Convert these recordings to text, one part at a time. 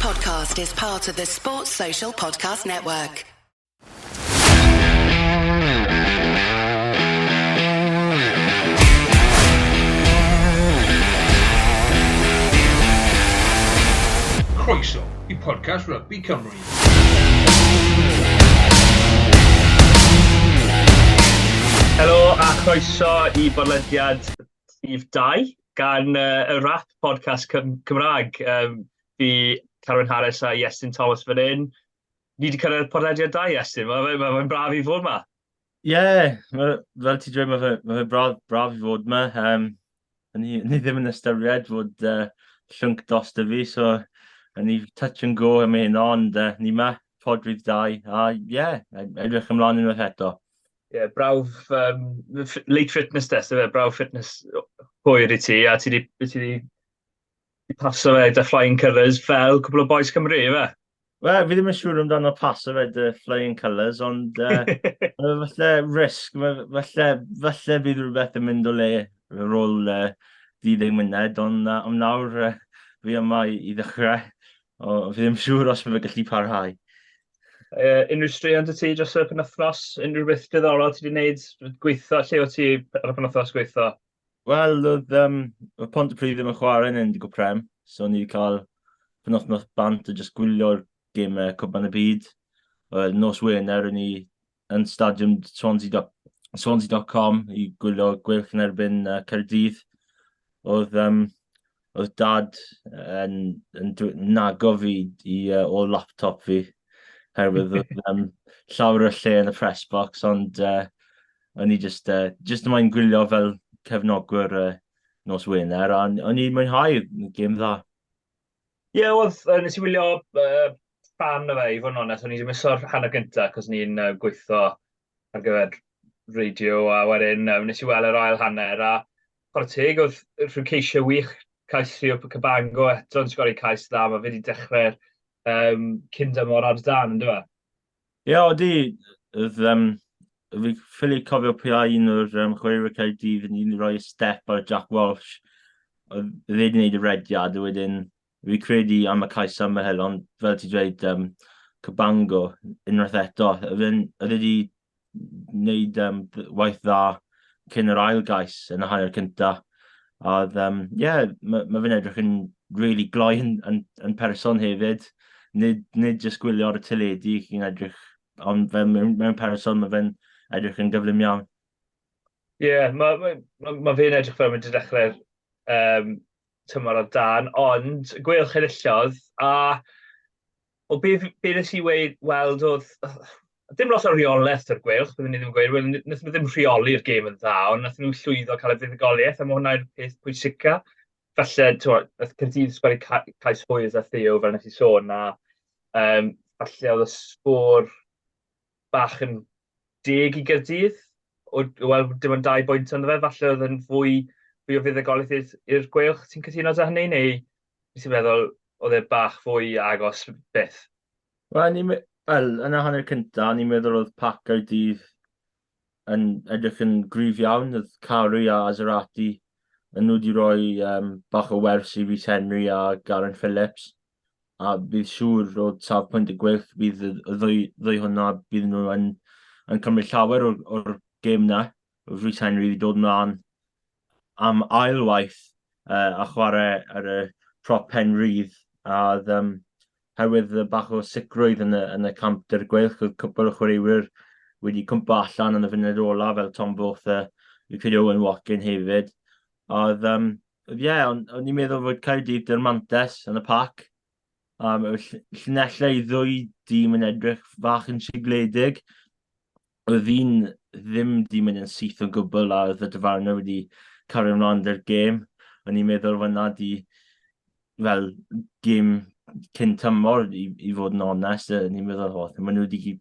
podcast is part of the Sports Social Podcast Network. Croeso i podcast Rugby Cymru. Helo a chroeso i bodlediad rhif 2 gan y Wrap podcast Cymraeg. Fi, Carwyn Harris a Iestyn Thomas fan hyn. Ni wedi cyrraedd podlediad 2, Iestyn. Mae'n ma, ma, ma braf i fod yma. Ie, yeah, fel ti dweud, mae fe, ma fe braf, braf i fod yma. Um, ni, ni ddim yn ystyried fod llwnc dos dy fi, so ni touch and go am hyn, ond ni yma, pod rhif 2, a ie, yeah, edrych ymlaen unwaith eto. Ie, yeah, brawf, late fitness test, efe, brawf fitness hwyr i ti, a ti di, ti di paso fe dy flying colours fel cwbl o boys Cymru, efe? Wel, fi ddim yn siŵr amdano paso fe dy flying colours, ond falle risg, falle, falle bydd rhywbeth yn mynd o le ar ôl 20 munud, ond am nawr fi yma i, i ddechrau. O, fi ddim siŵr os mae fe gallu parhau. Unrhyw straeon 'da ti dros y penwythnos? Unrhyw beth diddorol ti wedi gwneud? Gweithio, lle o ti ar y penwythnos gweithio? Wel, oedd um, oedd Pontypridd ddim yn chwarae yn Indigo Prem, so ni wedi cael penwythnos bant a just gwylio'r gemau Cwpan y Byd. Wel, nos Wener, o'n i yn stadiwm Swansea, Swansea.com i gwylio Gweilch yn erbyn Caerdydd. Oedd, um, oedd dad yn, yn nago fi i, o laptop fi, herwydd oedd um, llawer o lle yn y press box, ond o'n i just, just yma'n gwylio fel cefnogwyr nos Wener, a o'n i'n mwynhau gêm dda. Ie, yeah, oedd, nes i wylio rhan o fe, i fod yn onest, o'n i wedi miso'r hanner gyntaf, cos ni'n gweithio ar gyfer radio, a wedyn nes i weld yr ail hanner, a chwarae teg, oedd rhyw ceisio wych, cais Theo Cabango eto yn sgori cais dda, mae fe wedi dechrau'r um, cyn dymor ar dan, yn dweud? Ie, yeah, odi, oedd, um, fi ffili cofio pwy a un o'r um, chwaraewyr Caerdydd yn un roi step ar Jack Walsh. Oedd e wedi gwneud y rediad, a wedyn fi credu am y cais am y hel, ond fel ti dweud, um, Cabango, unwaith eto, oedd e wedi wneud um, waith dda cyn yr ail gais yn y hanner cynta. A oedd, um, yeah, mae ma fe'n edrych yn really gloi yn, yn, yn person hefyd. Nid, nid jyst gwylio ar y teledu, chi'n edrych, ond fe, mewn, mewn person mae fe'n edrych yn gyflym iawn. Ie, yeah, mae ma, ma, ma fe'n edrych fel mynd i dechrau'r um, tymor ar dan, ond Gweilch enillodd, a o be, be nes i weid, weld oedd, dim lot o rheolaeth o'r Gweilch, byddwn ni ddim yn gweud, wel, wnaethon nhw ddim rheoli'r gêm yn dda, ond wnaethon nhw llwyddo cael y fuddugoliaeth, a mae hwnna'r peth pwysica. Falle, ti'n nath Caerdydd sgori cais hwyr a Theo, fel nes i sôn, a um, falle oedd y sgôr bach yn deg i Gaerdydd, o, wel, dim ond 2 bwynt ynddo fe, falle oedd yn fwy, fwy o fuddugoliaeth i'r Gweilch. Ti'n cytuno â hynny, neu ti'n meddwl oedd e bach fwy agos byth? Wel, ni, wel, yn y hanner cyntaf, ni'n meddwl oedd pac Gaerdydd yn edrych yn gryf iawn. Oedd Carew a Azarati yn nhw wedi rhoi um, bach o wers i Rhys Henry a Garen Phillips. A bydd siŵr o safbwynt y Gweilch, bydd y ddwy, ddwy hwnna, bydd nhw yn, yn cymryd llawer o'r, or gêm na. Oedd Rhys Henry wedi dod mlaen am ail waith a chwarae ar y prop pen rhydd, a oedd um, herwydd bach o sicrwydd yn y, yn y camp dy'r Gweilch, oedd cwpl o chwaraewyr wedi cwmpa allan yn y funud ola, fel Tom Botha, fi'n credu Owen Watkin hefyd. A oedd, um, ie, yeah, o'n, on i'n meddwl fod Caerdydd dy'r mantes yn y pac. Um, llinellau i ddwy dîm yn edrych fach yn sigledig. Oedd un ddim di mynd yn syth o gwbl a oedd y dyfarnwr wedi cario ymlaen 'da'r gêm. O'n i'n meddwl fyna di fel gêm cyn tymor i, i fod yn onest. O'n i'n meddwl, oh, maen nhw wedi,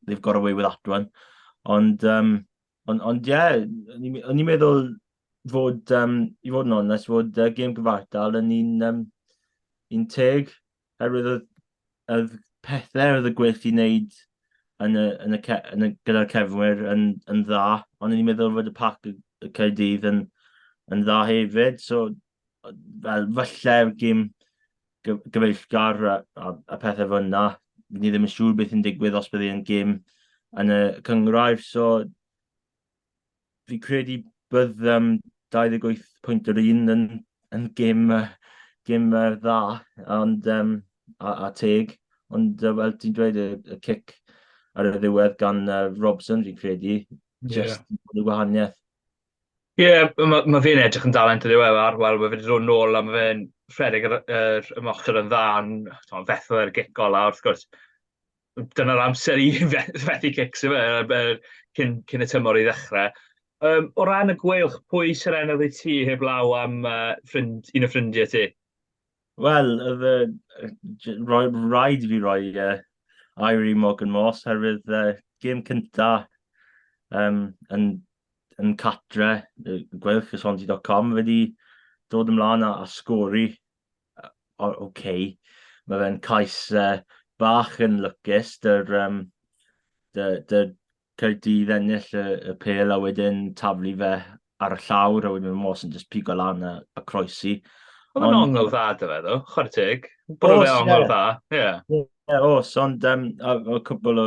they've got away with that one. Ond, um, ond, ond ie, yeah, o'n i'n meddwl fod, um, i fod yn onest, fod gêm gyfartal yn un, um, un teg, herwydd oedd, oedd pethau oedd y Gweilch i wneud yn y, yn y, yn y, gyda'r cefnwyr yn, yn dda, ond o'n i'n meddwl fod y pac y, y Caerdydd yn, yn dda hefyd, so fel falle gêm gyfeillgar a, a, a pethau fel yna. Ni ddim yn siŵr beth yn digwydd os bydd e'n gêm yn y cynghrair, so fi credu bydd 28 pwynt yr un yn gêm, gêm dda ond, a teg. Ond fel ti'n dweud, y cic ar y ddiwedd gan Robson, fi'n credu, just yeah, y gwahaniaeth. Ie, yeah, mae ma fe'n edrych yn dalent yn ddiweddar. Wel, mae fe wedi dod nôl a mae fe'n rhedeg yr ymosod yn dda, ond fethodd e'r gic ola, wrth gwrs. Dyna'r amser i fethu cics yma, cyn y tymor i ddechrau. O ran y Gweilch, pwy serenodd i ti heb law am ffrind, un o ffrindiau ti? Wel, rhaid i fi roi Irie Morgan Moss, herwydd gêm cynta yn catre, Gweilch y Swansea.com, wedi dod ymlaen a sgori. Oce, okay. Mae fe'n cais bach yn lwcus, dy Caerdydd ennill y pêl a wedyn taflu fe ar y llawr a wedyn mae Moss yn just pigo lan a croesi. Oedd yn ongl dda dy fe, ddo, chwarae teg. Bod fe ongl dda, ie. Ie, oes, ond a cwpl o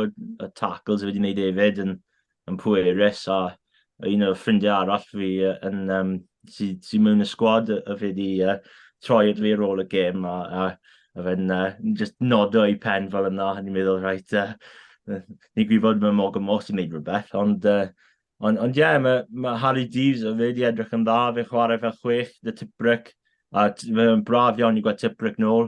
tackles wedi wneud hefyd yn pwerus a un o'r ffrindiau arall fi yn, sy'n sy mewn y sgwad a fe wedi troi at fi ar ôl y gêm a fe'n just nodo ei pen fel yna a ni'n meddwl, reit, ni'n gwybod mae Morgan Moss i wneud rhywbeth, ond ie, yeah, mae Harri Deaves, fe wedi edrych yn dda, fe'n chwarae fel 6, dy Tipuric, a fe'n braf iawn i gweld Tipuric nôl.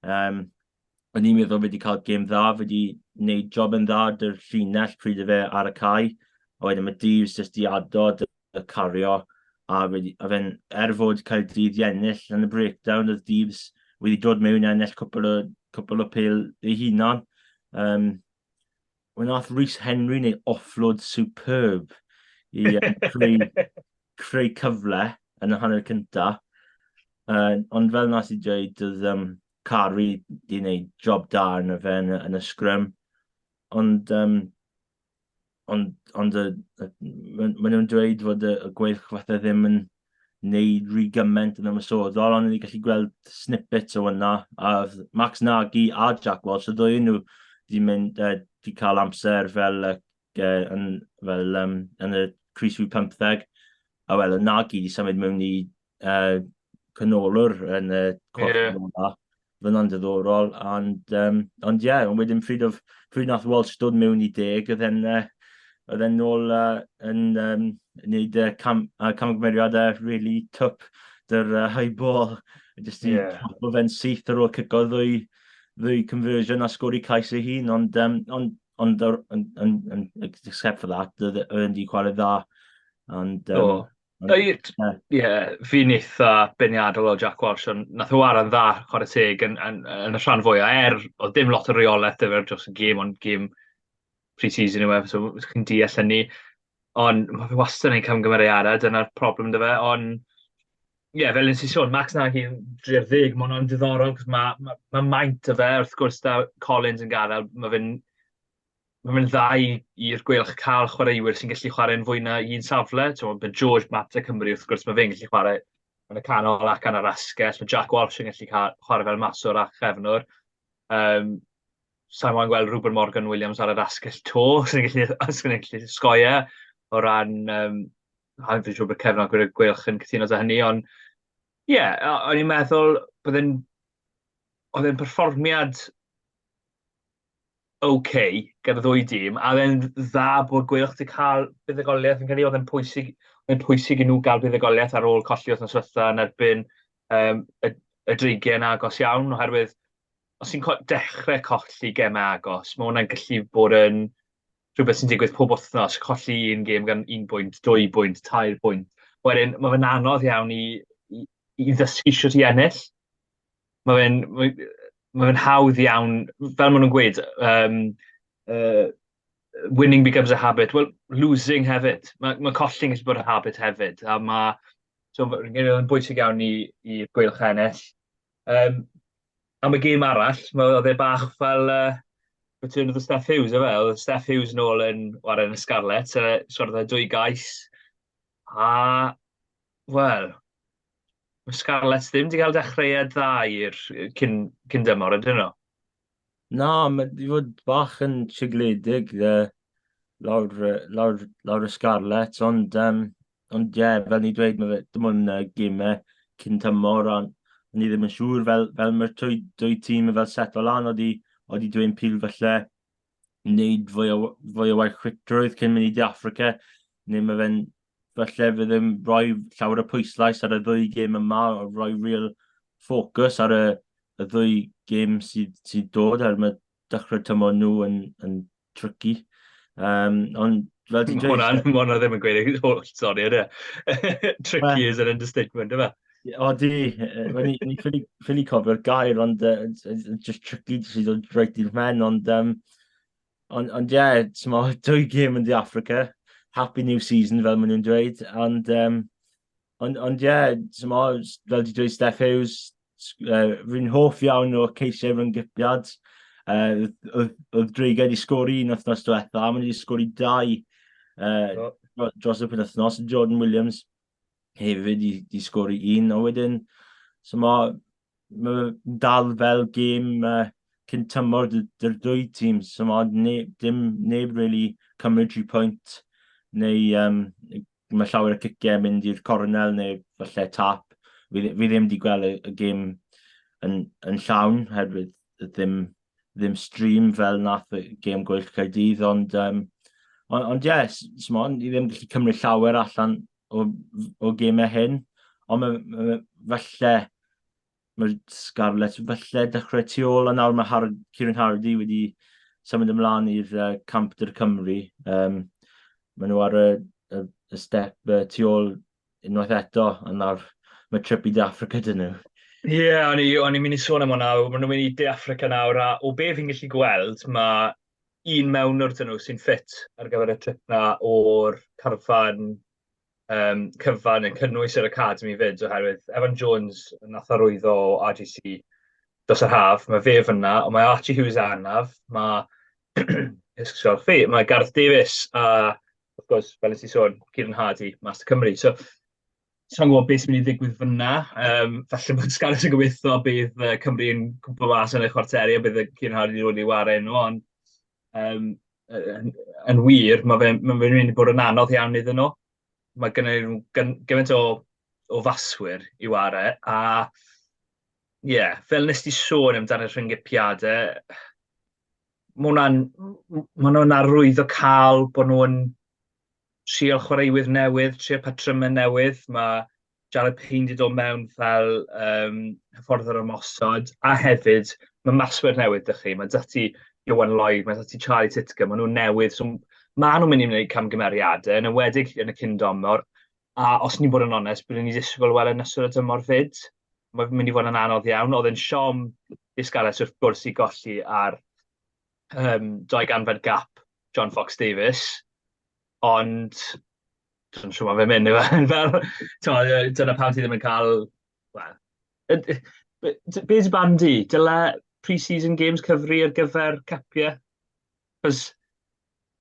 O'n i'n meddwl fe wedi cael gêm dda, fe wedi gwneud job yn dda dy'r llinell pryd y fe ar y cae, a wedyn mae Deaves jyst i ado y cario, a fe'n, er fod Caerdydd i ennill yn y breakdown, oedd Deaves wedi dod mewn i ennill cwpl o pêl ei hunan. Wnaeth Rhys Henry wneud offload superb i creu cyfle yn y hanner cynta. Ond fel nas i dweud, oedd Carey di wneud job da arno fe yn y scrum. Ond maen nhw'n dweud fod y Gweilch fatha ddim yn wneud rhy gymaint yn ymosodol, ond ni gallu gweld snippets o hwnna. A Max Nagy a Jack Walsh, y ddwy nhw di mynd, di cael amser fel yn y crys 15. A wel, y Nagy di symud mewn i canolwr yn y cwarter ola. Fydd hwnna'n diddorol, ond ie, yeah, ond wedyn pryd nath Walsh dod mewn i 10, oedd e'n nôl yn wneud camgymeriadau really twp dy'r high ball. Just i yeah, fe'n syth ar ôl cico ddwy conversion a sgori cais ei hun, ond except for that, oedd e'n di chwarae dda. Ond, oh. Ie, yeah, fi'n eitha beirniadol o Jack Walsh, ond nath o chwarae'n dda, chwarae teg, yn y rhan fwyaf. Er, oedd dim lot o reolaeth 'da fe dros y gêm, ond gêm pre-season yw e, so chi'n deall hynny. Ond mae fe wastad yn ei camgymeriadau, dyna'r problem 'da fe. Ond, ie, yeah, fel nes i sôn, Max Nagy 30, mae hwnna'n diddorol, cos mae maint o fe, wrth gwrs, da Collins yn gadael, mae fe'n dda i'r Gweilch cael chwaraewyr sy'n gallu chwarae'n fwy na un safle. Mae George Mata Cymru, wrth gwrs, mae fe'n gallu chwarae yn y canol ac yn yr asgell. Mae Jack Walsh yn gallu cael, chwarae fel maswr a chefnwr. Sa'n moyn gweld Reuben Morgan Williams ar yr asgell to, sy'n gallu sgoi e o ran. A fi'n siŵr bod cefnogwyr y Gweilch yn cytuno â hynny, ond ie, yeah, o'n i'n meddwl oedd e'n perfformiad okay gyda ddwy dîm, a oedd e'n dda bod Gweilch wedi cael buddugoliaeth. Fi'n credu oedd e'n pwysig i nhw gael buddugoliaeth ar ôl colli wythnos diwetha yn erbyn y Dreigiau yn agos iawn, oherwydd os ti'n dechrau colli gemau agos, mae hwnna'n gallu bod yn rhywbeth sy'n digwydd pob wythnos, colli un gêm gan 1 bwynt, 2 bwynt, 3 bwynt. Wedyn, mae fe'n anodd iawn i ddysgu sut i ennill. Mae fe'n hawdd iawn, fel maen nhw'n gweud, winning becomes a habit. Well, losing hefyd. Mae colli'n gallu bod yn habit hefyd. A mae, so, mae'n bwysig iawn i'r Gweilch ennill. Am y gêm arall, oedd e bach fel return of the Steff Hughes, efe? Oedd Steff Hughes nôl yn chwarae yn y Scarlets, sgorodd e dwy gais. A, wel, Mae Scarlets ddim wedi cael dechreuad dda i'r cyn, cyn dymor, ydyn nhw? Na, mae wedi fod bach yn sigledig lawr, lawr, lawr y Scarlets, ond, um, ond ie, yeah, fel ni'n dweud, mae fe, dim ond gemau cyn tymor, a ni ddim yn siŵr fel, fel mae'r dwy, dwy tîm yn fel set o lan, oeddi, oeddi dweud pil falle wneud fwy o, fwy o waith chwitrwydd cyn mynd i De Affrica, neu mae fe'n falle fydd ddim rhoi llawer o pwyslais ar y ddwy gêm yma, o rhoi real focus ar y, y ddwy gêm sydd, sydd dod, er mae dechrau tymor nhw yn, yn tricky. Um, ond fel ti'n dweud... Mae hwnna ddim yn gweud holl stori, ydy? E? Tricky is an understatement, yma. O di, ni, ni ffili, ffili cofio'r gair, ond uh, just tricky sydd o'n reit i'r men, ond um, ond, ond ie, yeah, dwy gêm yn di Africa, happy new season fel maen nhw'n dweud, ond um, ond, ond ie, yeah, fel di dweud Steph Hughes, fi'n hoff iawn o ceisiau rhynggypiad. Oedd Dreigiau wedi sgori un wythnos diwetha, a maen nhw wedi sgori dau oh. dros y penwythnos. Jordan Williams hefyd i, i sgori un, a wedyn, so mae ma dal fel gêm uh, cyn tymor dy'r dwy tîm, so mae ne, dim neb really cymryd 3 pwynt, neu um, mae llawer o ciciau mynd i'r cornel neu falle tap. Fi, fi ddim wedi gweld y, y gêm yn, yn llawn, herwydd ddim, ddim stream fel nath y gêm Gweilch Caerdydd, ond, um, ond, ond yes, smon, i ddim gallu cymryd llawer allan o, o gemau hyn, ond mae, mae, falle mae'r Scarlets falle dechrau tu ôl, a nawr mae Har Kieran Hardy wedi symud ymlaen i'r uh, camp dy'r Cymru. Um, maen nhw ar y, y, y step uh, tu ôl unwaith eto, a nawr mae trip i De Africa dyn nhw. Ie, yeah, o'n i'n mynd i sôn am hwnna, maen nhw'n mynd i De Africa nawr, a o be fi'n gallu gweld, mae un mewn wrthyn nhw sy'n ffit ar gyfer y trip na o'r carfan um, cyfan yn cynnwys yr academy fyd, oherwydd Evan Jones nath arwyddo o RGC dros yr haf, mae fe fyna, ond mae Archie Hughes anaf, mae fi, mae Gareth Davies a, of course, fel nes i sôn, Kieran Hardy, Master Cymru. So, sa'n gwybod beth sy'n mynd i ddigwydd fyna. Um, falle bod Scarlett yn gobeithio bydd uh, Cymru yn cwmpa mas yn y chwarteri a bydd Kieran Hardy wedi i wario nhw, ond um, yn, yn wir, mae fe'n ma fe mynd i bod yn anodd iawn iddyn nhw. Mae gen nhw gymaint o, o faswyr i ware, a ie, yeah, fel nes ti sôn amdano'r rhyngipiadau, mae hwnna'n ma nhw'n arwydd o cael bod nhw'n trio chwaraewyr newydd, trio patrymau newydd. Mae Jared Payne wedi dod mewn fel um, hyfforddwr ymosod, a hefyd mae maswyr newydd dych chi. Mae dati Iwan Lloyd, mae dati Charlie Titcombe, maen nhw'n newydd, so maen nhw'n mynd i wneud camgymeriadau, yn enwedig yn y cyn-dymor, a os ni'n bod yn onest, byddwn ni'n disgwyl weld yn ystod y tymor fyd. Mae'n mynd i fod yn anodd iawn. Oedd e'n siom i Scarlets wrth gwrs i golli ar um, 200 gap John Fox Davies, ond dwi'n siŵr mae fe'n mynd, fel, dyna pam ti ddim yn cael, wel, be di barn di? Dyle pre-season games cyfri ar gyfer capiau? Cos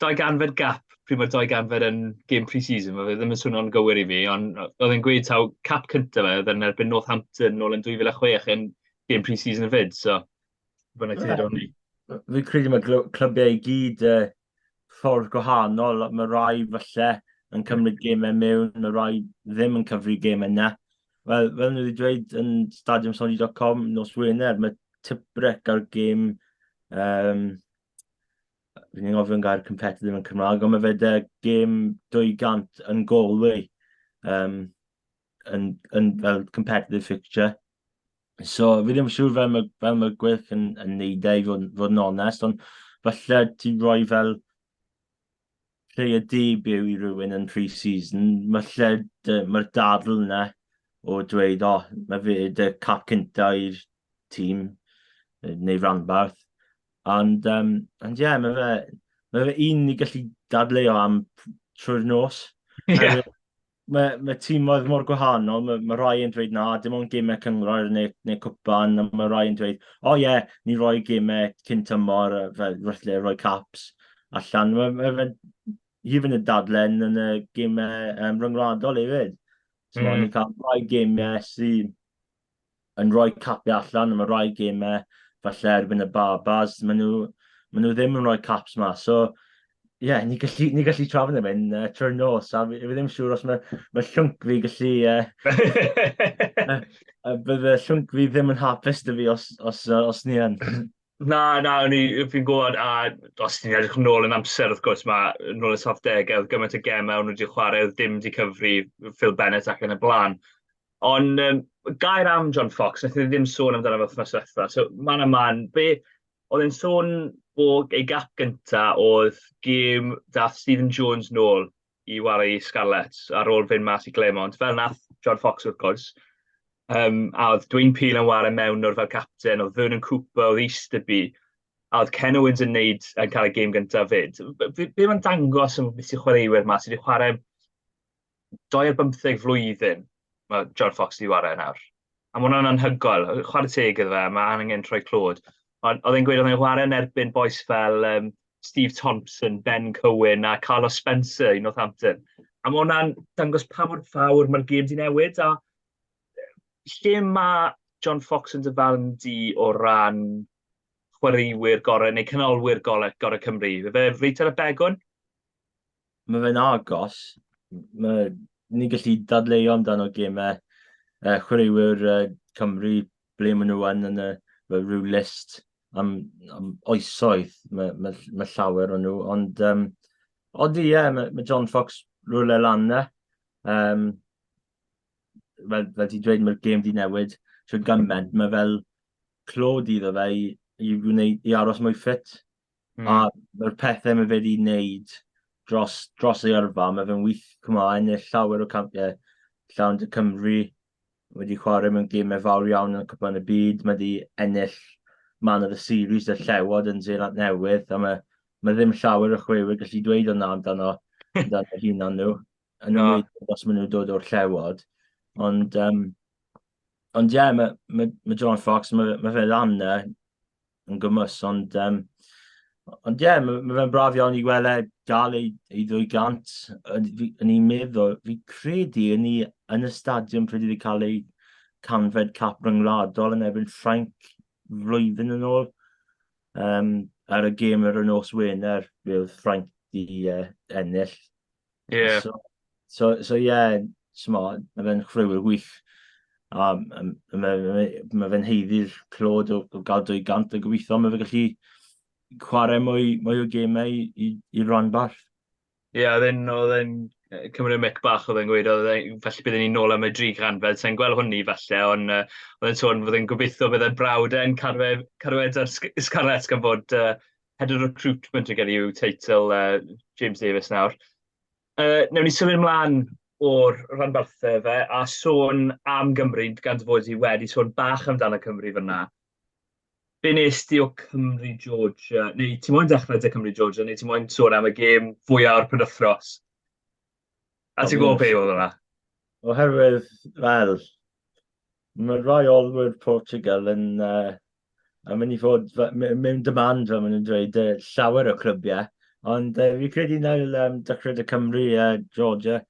200 gap pryd mae'r 200 yn game pre-season, mae fe ddim yn swnio'n gywir i fi, ond oedd e'n gweud taw cap cyntaf fe, oedd e'n erbyn Northampton nôl yn 2006 yn game pre-season fyd, so bynnag ti'n dweud ni. Fi'n credu mae clybiau i gyd uh, ffordd gwahanol, mae rai falle yn cymryd gemau mewn, mae rai ddim yn cyfri gemau yna. Wel, fel nhw wedi dweud yn stadiumsony.com nos Wener, mae tiprec ar gêm, um, fi'n anghofio'n gair competitive yn Cymraeg, ond mae fe de gêm 200 yn Galway, um, yn, yn fel competitive fixture. So, fi ddim yn siŵr fel mae, fel mae Gweilch yn, yn neud e, i fod, fod yn onest, ond falle ti'n rhoi fel player debut i rhywun yn pre-season, falle mae'r dadl yna o dweud, o, oh, mae fe dy cap cynta i'r tîm neu ranbarth. Ond, um, ond ie, yeah, mae fe, mae fe un i gallu dadleuo am trwy'r nos. Yeah. Mae, mae tîmoedd mor gwahanol, mae, mae rai yn dweud na, dim ond gemau cyngor neu, neu cwpan, a mae rai yn dweud, o oh, ie, yeah, ni roi gemau cyn tymor, fel falle roi caps allan. Mae, mae, mae hyd yn y dadlen yn y gemau um, rhyngwladol hefyd. So, ni'n cael rhai gemau sy'n yn rhoi capiau allan, a mae rhai gemau falle erbyn y Barbars, maen nhw, maen nhw ddim yn rhoi caps ma. So, ie, yeah, ni gallu, ni gallu trafod am hyn trwy'r nos, a fi, fi ddim siŵr os mae, mae llwnc fi gallu... Bydde llwnc fi ddim yn hapus dy fi os, os, os ni yn. Na, na, o'n i, fi'n gwybod, a os ti'n edrych nôl yn amser, wrth gwrs, mae nôl y 70au, oedd gymaint o gemau o'n nhw wedi chwarae, oedd dim wedi cyfri Phil Bennett ac yn y blaen. Ond um, gair am John Fox, wnaethon ni ddim sôn amdano fe wythnos diwetha, so man a man, be, oedd e'n sôn bod ei gap gynta oedd gêm dath Stephen Jones nôl i wario i Scarlets ar ôl fynd mas i Claremont, fel nath John Fox wrth gwrs. Um, a oedd Dwayne Peel yn wario mewn o'r fel captain, oedd Vernon Cooper, oedd Easterby, a oedd Ken Owens yn neud yn cael y gêm gyntaf fyd. Be, be mae'n dangos yn beth sy'n chwaraewyr ma sydd wedi chwarae 12 flwyddyn mae John Fox wedi chwarae nawr. A mae hwnna'n anhygoel. Chwarae teg iddo fe, mae angen troi clod. Ond oedd e'n gweud oedd e'n chwarae yn erbyn bois fel um, Steve Thompson, Ben Cohen a Carlos Spencer i Northampton. A mae hwnna'n dangos pa mor fawr mae'r gêm di newid a lle mae John Fox yn dyfarn di o ran chwaraewyr gorau neu canolwyr gorau, gorau Cymru? Fe reit ar y begwn? Mae fe'n agos. Mae, ni'n gallu dadleuo amdano gemau chwaraewyr Cymru, ble maen nhw yn, yn y, fel rhyw list am, am oesoedd. Mae, mae, mae llawer o nhw, ond um, odi, ie, yeah, mae, mae John Fox rhywle lan e. Um, fel, fel ti'n dweud, mae'r gêm di newid trwy gymaint. Mae fel clod iddo fe i, i, wneud, i aros mwy ffit. A mae'r pethau mae fe wedi wneud dros, dros ei yrfa, mae fe'n wych, cymryd, ennill llawer o campiau llawn de Cymru, wedi chwarae mewn gemau fawr iawn yn y Cwpan y Byd, mae wedi ennill Man of the Series y Llewod yn Zeland Newydd, a mae, mae ddim llawer o chwaraewyr gallu dweud o'na amdano, amdano hunan nhw, yn no. ymwneud os maen nhw'n dod o'r Llewod. Ond, um, ond ie, yeah, mae, mae, mae John Fox, mae, mae fe lan na, yn gymwys, ond um, ond ie, yeah, mae, mae fe'n braf iawn i weld e gael ei, ei 200. Yn i'n meddwl, fi credu yn i yn y stadiwm pryd iddi cael ei canfed cap ryngwladol yn erbyn Ffrainc flwyddyn yn ôl. Um, ar y gêm ar y nos Wener, fe oedd Ffrainc di uh, ennill. Yeah. So, so, so yeah, smo, mae fe'n chwaraewyr gwych. A mae ma, ma fe'n heiddi'r clod o, o gael 200 a gobeithio mae fe gallu chwarae mwy, mwy o gemau i, i, i ranbarth. Ie, yeah, oedd e'n oedd e'n cymryd y mic bach oedd e'n gweud, oedd e'n, felly byddwn ni'n nôl am y 300, sa'n gweld hwnni falle, ond uh, oedd e'n sôn fod e'n gobeithio bydd e'n brawd e'n cadw e, cadw e ar Scarlets gan fod uh, Head of Recruitment yn gen i yw teitl uh, James Davies nawr. Uh, newn ni symud ymlaen o'r rhanbarthau fe a sôn am Gymru, gan dy fod i wedi sôn bach amdano Cymru fyna. Be nes di o Cymru Georgia? Neu ti moyn dechrau dy Cymru Georgia, neu ti moyn sôn am y gêm fwyaf o'r penwythnos? A ti'n gwybod be oedd hwnna? Oherwydd, wel, mae rai olwyr Portugal yn, uh, yn mynd i fod mewn demand, fel maen nhw'n dweud, uh, llawer o clybiau. Ond uh, fi credu nael um, dechrau dy Cymru a uh, Georgia,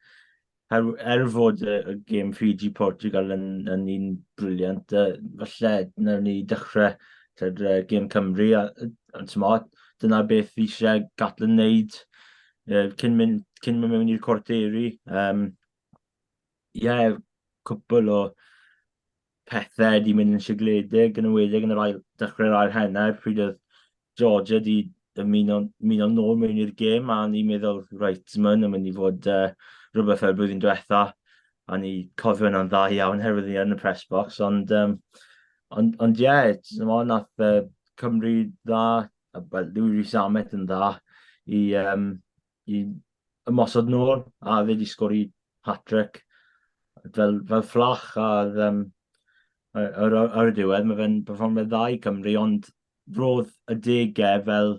er, er fod y, y gêm Fiji Portugal yn, yn un briliant, uh, falle nawn ni dechrau tyd, uh, gêm Cymru. A, a, a, dyna beth fi eisiau Gatland wneud uh, cyn mynd, cyn mynd mewn i'r cwarteri. Um, ie, yeah, cwpl o pethau wedi mynd yn sigledig, yn enwedig yn yr ail, dechrau'r ail hanner, pryd oedd Georgia wedi ymuno, ymuno nôl mewn i'r gêm, a ni'n meddwl, reit, mae hwn yn mynd i fod uh, rhywbeth fel blwyddyn diwetha, a ni cofio hwnna'n dda iawn herwydd ni yn y press box, ond um, ond, ond ie, yeah, nath uh, Cymru dda, well, Louis Rees-Zammit yn dda i, um, i ymosod nôl, a fe wedi sgori hat-trick fel, fel fflach, a um, ar, ar, ar y diwedd mae fe'n perfformiad dda i Cymru, ond roedd y degau fel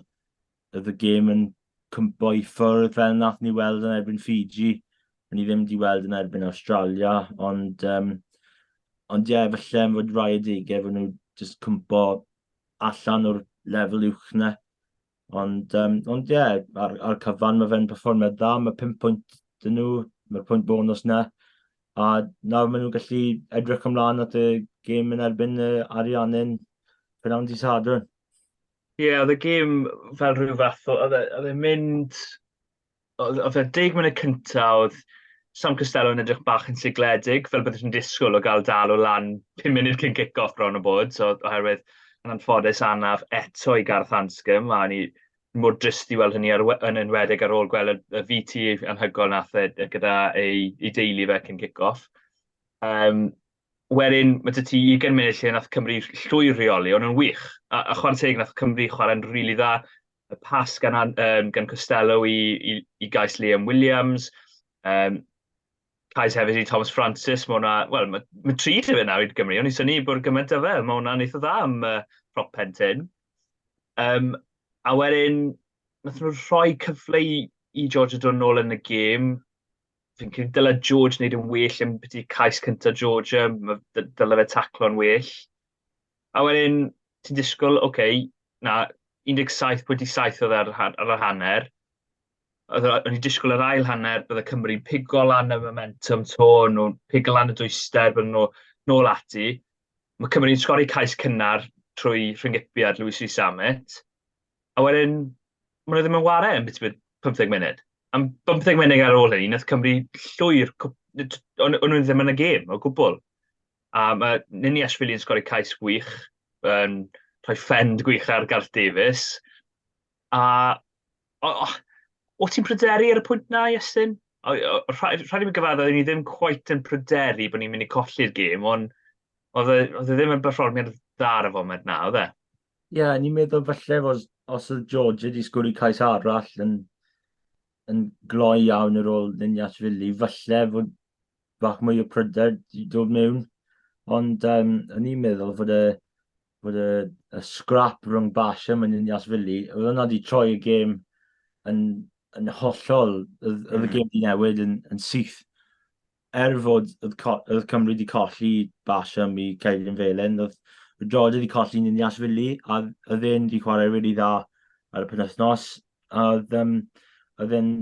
oedd y gêm yn cwmpo i ffwrdd fel nath ni weld yn erbyn Fiji, ni ddim wedi weld yn erbyn Australia, ond um, ond ie, yeah, falle am fod rai adegau fod nhw jyst cwmpo allan o'r lefel uwch na. Ond, um, ond ie, yeah, ar, ar cyfan mae fe'n perfformiad dda, mae 5 pwynt dyn nhw, mae'r pwynt bonus na. A nawr maen nhw'n gallu edrych ymlaen at y gêm yn erbyn y Ariannin prynhawn dydd Sadwrn. Ie, yeah, oedd y gêm fel rhyw fath o... Oedd e, e mynd... Oedd e 10 munud cyntaf, oedd Sam Costello yn edrych bach yn sigledig, fel byddech chi'n disgwyl o gael dal o lan 5 munud cyn kick-off bron o bod, so oherwydd yn anffodus anaf eto i Gareth Anscombe, a ni mor drist i weld hynny ar, yn enwedig ar ôl gweld y VT anhygoel nath e gyda ei, ei deulu fe cyn kick-off. Um, wedyn, mae dy ti 20 munud lle nath Cymru llwyr reoli, ond yn wych. A, a chwarae teg, nath Cymru chwarae'n rili really dda. Y pas gan, um, gan Costello i, i, i gais Liam Williams. Um, cais hefyd i Thomas Francis, mae hwnna, wel, mae, mae tri dy fe nawr i Gymru, o'n i'n syni bod gymaint o fe, mae hwnna'n eitha dda am prop pen tyn. Um, a wedyn, nath nhw rhoi cyfle i, i Georgia dod nôl yn y gêm. Fi'n credu dyle George wneud yn well yn byti cais cyntaf Georgia, dyle fe taclo'n well. A wedyn, ti'n disgwyl, oce, okay, na, 17.7 oedd ar, ar yr hanner. O'n i'n disgwyl yr ail hanner, bydde Cymru'n pigo lan y momentum to, nhw'n pigo lan y dwyster, bydden nhw nôl ati. Mae Cymru'n sgori cais cynnar trwy rhyngipiad Louis Rees-Zammit. A wedyn, maen nhw ddim yn ware yn beth 15 munud. Am 15 munud ar ôl hynny, nath Cymru llwyr... O'n nhw ddim yn y gêm o gwbl. A mae Niniashvili yn sgori cais gwych, yn rhoi ffend gwych ar Gareth Davies. A o, o, o ti'n pryderu ar y pwynt na, Iestyn? Rhaid i mi gyfaddau, ni ddim quite yn pryderu bod ni'n mynd i colli'r gêm, ond oedd e, oedd e ddim yn berfformiad dda ar y foment na, oedd e? Ie, yeah, ni'n meddwl falle os, os oedd George wedi sgwrdd cais arall yn, yn gloi iawn ar ôl Niniashvili, falle fod bach mwy o pryder wedi dod mewn. Ond um, o'n i'n meddwl fod y, fod y, y scrap rhwng Basham a Niniashvili, oedd hwnna wedi troi y gêm yn, yn hollol, oedd, oedd y gêm wedi newid yn, yn syth. Er fod oedd, oedd Cymru wedi colli Basham i Caerlun Felen, oedd George wedi colli Niniashvili, a oedd e'n wedi chwarae really dda ar y penwythnos, a oedd, um, oedd e'n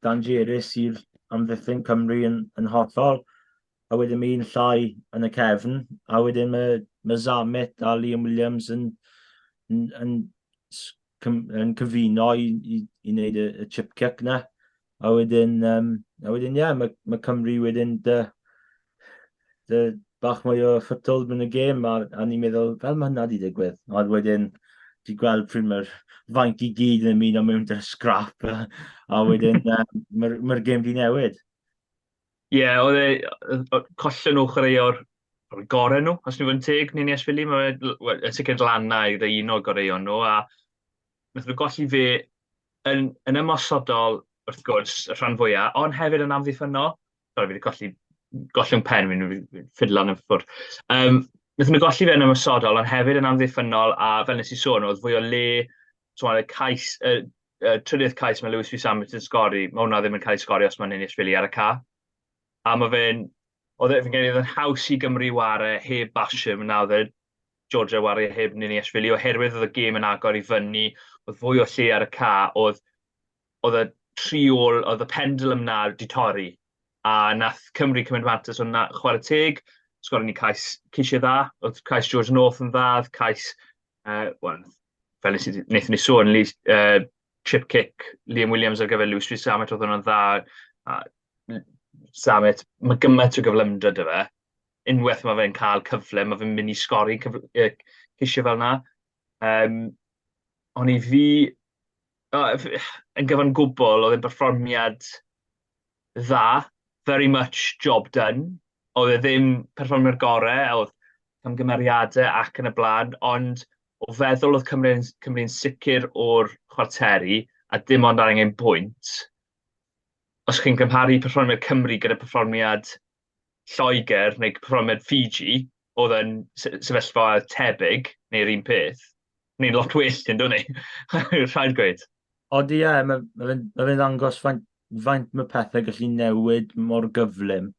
dangerous i'r amddiffyn Cymru yn, yn hollol. A wedyn mae un llai yn y cefn, a wedyn mae, mae Zammit a Liam Williams yn, yn, yn, yn cyfuno i, i, i wneud y, y chip kick na. A wedyn, um, a wedyn ie, yeah, mae, mae Cymru wedyn dy, dy bach mwy o foothold yn y gêm, a, a ni'n meddwl, fel mae hynna wedi digwydd. A wedyn, ti gweld pryd mae'r fainc i gyd yn ymuno mewn dy'r scrap, a, a wedyn um, mae'r mae gêm di newid. Ie, yeah, oedd e, collon nhw chwaraeo'r gorau nhw, os ni'n fod yn teg, Niniashvili, mae fe yn sicr lan na i un o'r goreuon nhw, a wnaethon nhw golli fe yn, yn ymosodol, wrth gwrs, y rhan fwyaf, ond hefyd yn amddiffynnol. Sorry, fi wedi colli, gollwng pen, fi'n ffidlan yn ffwrdd. Um, wnaethon nhw golli fe yn ymosodol, ond hefyd yn amddiffynnol, a fel nes i sôn, oedd fwy o le, so y cais, y, y trydydd cais mae Lewis Rees-Zammit yn sgori, mae hwnna ddim yn cael ei sgori os mae'n Niniashvili ar y ca. A mae fe'n, oedd e, fi'n credu, oedd yn haws i Gymru ware heb Basham, na oedd e Georgia ware heb Niniashvili, oherwydd oedd y gêm yn agor i fyny, oedd fwy o lle ar y ca, oedd, oedd y tri ôl, oedd y pendulum na wedi torri, a nath Cymru cymryd mantais o na chwarae teg, sgorio ni cais ceisiau dda, oedd cais George North yn dda, oedd cais, uh, well, fel nes i, wnaethon ni sôn, chip kick Liam Williams ar gyfer Lewis Rees-Zammit, oedd hwnna'n dda, a Zammit, mae gymaint o gyflymdra dy fe, unwaith mae fe'n cael cyfle, mae fe'n mynd i sgori ceisio fel na. Um, ond i fi, oh, yn gyfan gwbl, oedd e'n berfformiad dda, very much job done. Oedd e ddim perfformiad gorau, oedd camgymeriadau ac yn y blaen, ond o feddwl oedd Cymru'n Cymru sicr o'r chwarteri a dim ond ar angen pwynt, os chi'n cymharu perfformiad Cymru gyda perfformiad Lloegr neu perfformiad Fiji, oedd yn sefyllfa tebyg neu'r un peth, ni'n lot well yn dwn ni? Rhaid gweud. Odi ie, mae ma fe'n ma fe ddangos faint, faint mae pethau gallu newid mor gyflym.